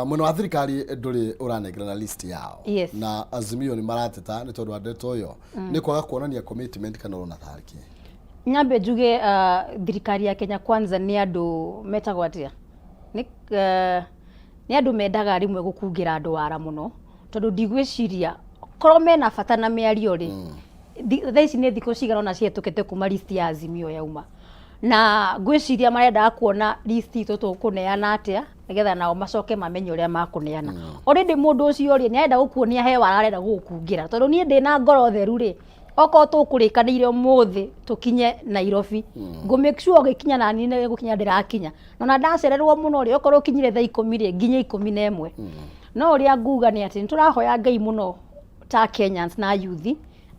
mwena wa thirikari ndũrĩ ũranengerana list yao, na Azimio nĩ marateta nĩ tondũ wa ndeto ĩyo, nĩ kwaga kuonania commitment, kana ũrona tarĩ kĩ? Nyambe njuge thirikari ya Kenya Kwanza nĩ andũ metagwo atĩa, nĩ andũ mendaga rĩmwe gũkungĩra andũ wara mũno, tondũ ndigwĩciria korwo mena bata na mĩario rĩ, thaa ici nĩ thikũ cigana ũna cihĩtũkĩte kuma list ya Azimio yauma, na ngwĩciria marendaga kuona list itũ tũkũneana atĩa, nĩgetha nao macoke mamenye ũrĩa makũneana. Already mũndũ ũcio rĩ, nĩ arenda gũkuonia he wara arenda gũgũkungĩra, tondũ niĩ ndĩna ngoro theru rĩ, okorwo tũkũrĩkanĩire ũmũthĩ tũkinye Nairobi, ngũ make sure ũgĩkinya nani nĩ gũkinya ndĩrakinya, na ona ndacererwo mũno rĩ, okorwo ũkinyire thaa 10 rĩ, nginye 11. No ũrĩa nguga nĩ atĩ nĩ tũrahoya Ngai mũno ta Kenyans na youth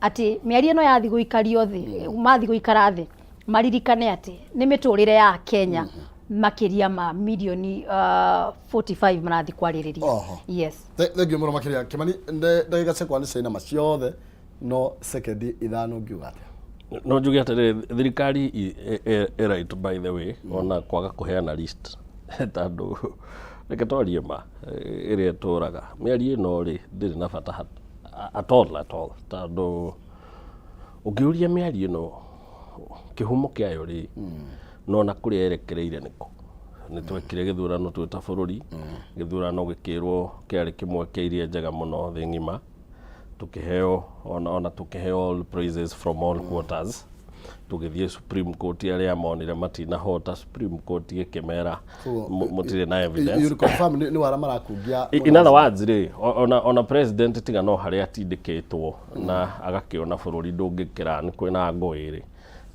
atĩ mĩario ĩno yathi gũikario thĩ, mathi gũikara thĩ maririkane atĩ nĩ mĩtũrĩre ya Kenya makĩria ma mirioni 45 marathi kwarĩrĩria. Yes. Thengiũ mũno makĩria, Kĩmani. Ndagĩka ciakwa nĩ ciainama ciothe, no sekendi 5 ngiuga atĩa? No njuge atĩrĩrĩ, thirikari ĩ right, by the way, ona kwaga kũheana list, tondũ reke twarie ma ĩrĩa ĩtũraga, mĩario ĩno rĩ, ndĩrĩ na bata at all, at all, tondũ ũngĩũria mĩario ĩno kĩhumo kĩayo rĩ, no na kũrĩa yerekereire nĩkũ. Nĩ twekire gĩthurano twĩ ta bũrũri, gĩthurano gĩkĩrwo kĩarĩ kĩmwe kĩa iria njega mũno thĩ ng'ima, tukiheo ona tukiheo all praises from all quarters, tũgĩthiĩ Supreme Court, arĩa monire matinahota, Supreme Court ĩkĩmera mũtirĩ na evidence. You confirm nĩ wara marakungia? In other words rĩ, ona president tiga no harĩa atindĩkĩtwo na agakĩona bũrũri ndũngĩkĩra nĩ kwĩna ngũĩ rĩ,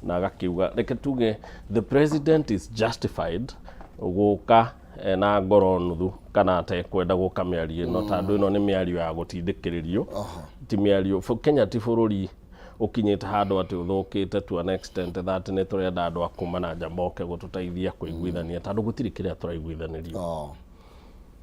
na agakiuga reke tuge the president is justified gũka ena ngoro nuthu kana atekwenda gũka mĩario ĩno, tondũ ĩno nĩ mĩario ya gũtindĩkĩrĩrio, ti mĩario. Kenya ti bũrũri ũkinyĩte handũ atĩ ũthũkĩte to an extent that nĩ tũrenda andũ a kuma na nja moke gũtũteithia kũiguithania, tondũ gũtirĩ kĩrĩa tũraiguithanĩrio.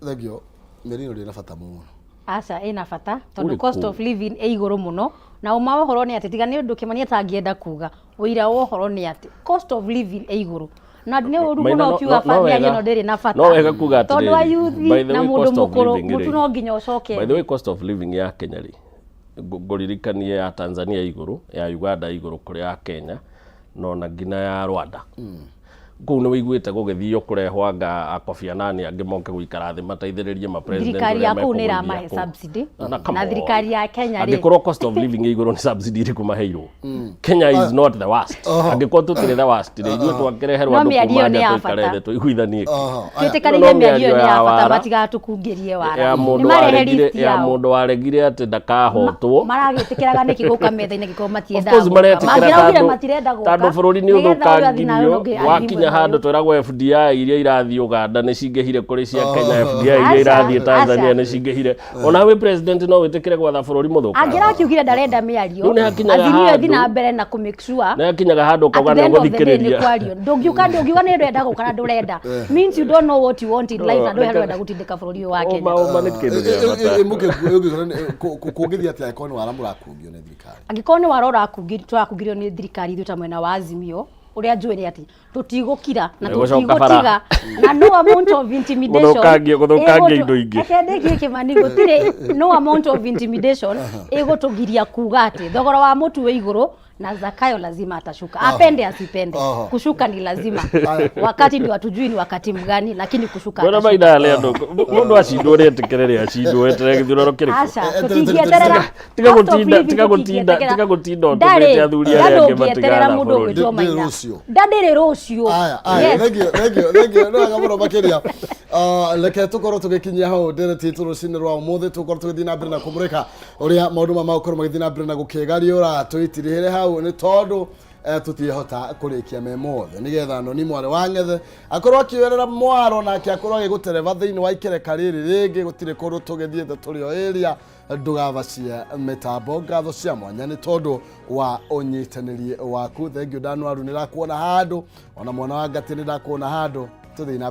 Thengiũ. Mĩario ĩno ndĩrĩ na bata mũno. Aca, ĩna bata, tondũ Ũrĩkũ? cost of living ĩ igũrũ mũno, na ũma wa ũhoro nĩ atĩ, tiga nĩ ũndũ Kĩmani atangĩenda kuga, ũira wa ũhoro nĩ atĩ cost of living ĩ igũrũ, na nĩ ũru Maina, mũno ũkiuga no mĩario ĩno ndĩrĩ na bata, no wega kuga tondũ atĩrĩrĩ, ayuthi by the na way, mũndũ cost of mũkũrũ living mũtu rĩ, no nginya ũcoke. By the way, cost of living ya Kenya rĩ, ngũririkanie ya Tanzania igũrũ, ya Uganda igũrũ kũrĩ ya Kenya, no na nginya ya Rwanda. Kũu nĩ wĩiguĩte gũgĩthio kũrehwo anga Kofi Annan angĩ moke gũikara thĩ mateithĩrĩrie ma president Thirikari ũrĩa ya kũu nĩ mekũgũithia ĩramahe kũu. subsidy. Na come Na on. thirikari ya Kenya rĩ, Angĩkorwo cost of living ĩ igũrũ, nĩ subsidy ĩrĩkũ maheirwo? Kenya is not the worst. Angĩkorwo tũtirĩ the worst rĩ, ithuĩ twakĩreherwo No andũ mĩario kuma nĩ nja ya tũikare bata. thĩ tũiguithanie kĩ? Twĩtĩkanĩire No mĩario ĩyo nĩ ya bata, wara. matigatũkungĩrie wara, Ya nĩ mũndũ marehe waregire list ya yao. mũndũ waregire atĩ ndakahotwo. Maragĩtĩkĩraga nĩkĩ gũka metha-inĩ angĩkorwo Of matiendaga course gũka? maretĩkĩra Mangĩraugire tondũ matirenda gũka, tondũ bũrũri nĩ nĩgetha ũyũ athiĩ na ũyũ ũthũkangirio ũngĩ athiĩ wakinya mwena handũ ũyũ. twĩragwo FDI iria irathiĩ Uganda nĩ cingĩhire kũrĩ cia Kenya, FDI iria Aca, irathiĩ Tanzania aca. nĩ cingĩhire. Ona wĩ president no wĩtĩkĩre gwatha bũrũri mũthũkangu? Angĩrakiugire ndarenda mĩario, Rĩu nĩ hakinyaga Azimio ĩthiĩ na handũ mbere na kũ make sure nĩ hakinyaga handũ at ũkauga the nĩ end of the day nĩ ũgũthikĩrĩria. kwario. Ndũngiuga nĩ ũrenda gũka na ndũrenda, means you don't know what you want in life, na ndũhe ũrenda gũtindĩka bũrũri ũyũ wa Kenya. Ũma ũma nĩ kĩndũ gĩa bata. Kũngĩthiĩ atĩa angĩkorwo nĩ wara mũrakungio nĩ thirikari? Angĩkorwo nĩ wara tũrakungĩrio nĩ thirikari, ithuĩ ta mwena wa Azimio, ũrĩa njũĩ nĩ atĩ tũtigũkira na Nĩgũcoka tũtigũtiga bara. na no amount of intimidation Gũthũkangia indo ingĩ. Reke ndĩkie, Kĩmani. Gũtirĩ no amount of intimidation ĩgũtũgiria kuga atĩ thogora wa mũtu wĩ igũrũ na Zakayo lazima atashuka, apende asipende. Kushuka ni lazima, wakati ndio hatujui ni wakati mgani, lakini kushuka Bwana atashuka. Maina, arĩa andũ mũndũ acindwo nĩ etĩkĩre rĩ acindwo, eterere gĩthurano kĩrĩkũ? Aca, tũtingĩeterera. Tiga Cost of gũtinda living tiga gũtinda tũtingĩeterera. tiga gũtinda Ndarĩ ũtũmĩte athuri arĩa angĩ ndũngĩeterera matigana mũndũ bũrũri. ũgwĩtwo Maina. Rũciũ. Ndandĩrĩ rũciũ. Aya, aya. Yes. Thank you, thank you, thank you. Nĩ wega mũno makĩria. Reke tũkorwo tũgĩkinyia hau ndereti itũ rũcinĩ rwa ũmũthĩ, tũkorwo tũgĩthiĩ na mbere na kũmũrĩka ũrĩa maũndũ maya magũkorwo magĩthiĩ na mbere na gũkĩgariũra. Tũitirihĩre hau nĩ tondũ Tũtiĩhota kũrĩkia me mothe nĩgetha noni mwarĩ wa ng'ethe akorwo akĩoerera mwaro nake akorwo agĩgũtereba thĩinĩ wa ikereka rĩrĩ rĩngĩ. Gũtirĩ kũndũ tũgĩthiĩte, tũrĩ o area. Ndũgabacie mĩtambo. Ngatho cia mwanya nĩ tondũ wa ũnyitanĩri waku. Thank you. Danwaru, nĩ ndakuona handũ, ona mwana wa ngati nĩ ndakuona handũ. Tũthiĩ na mbere.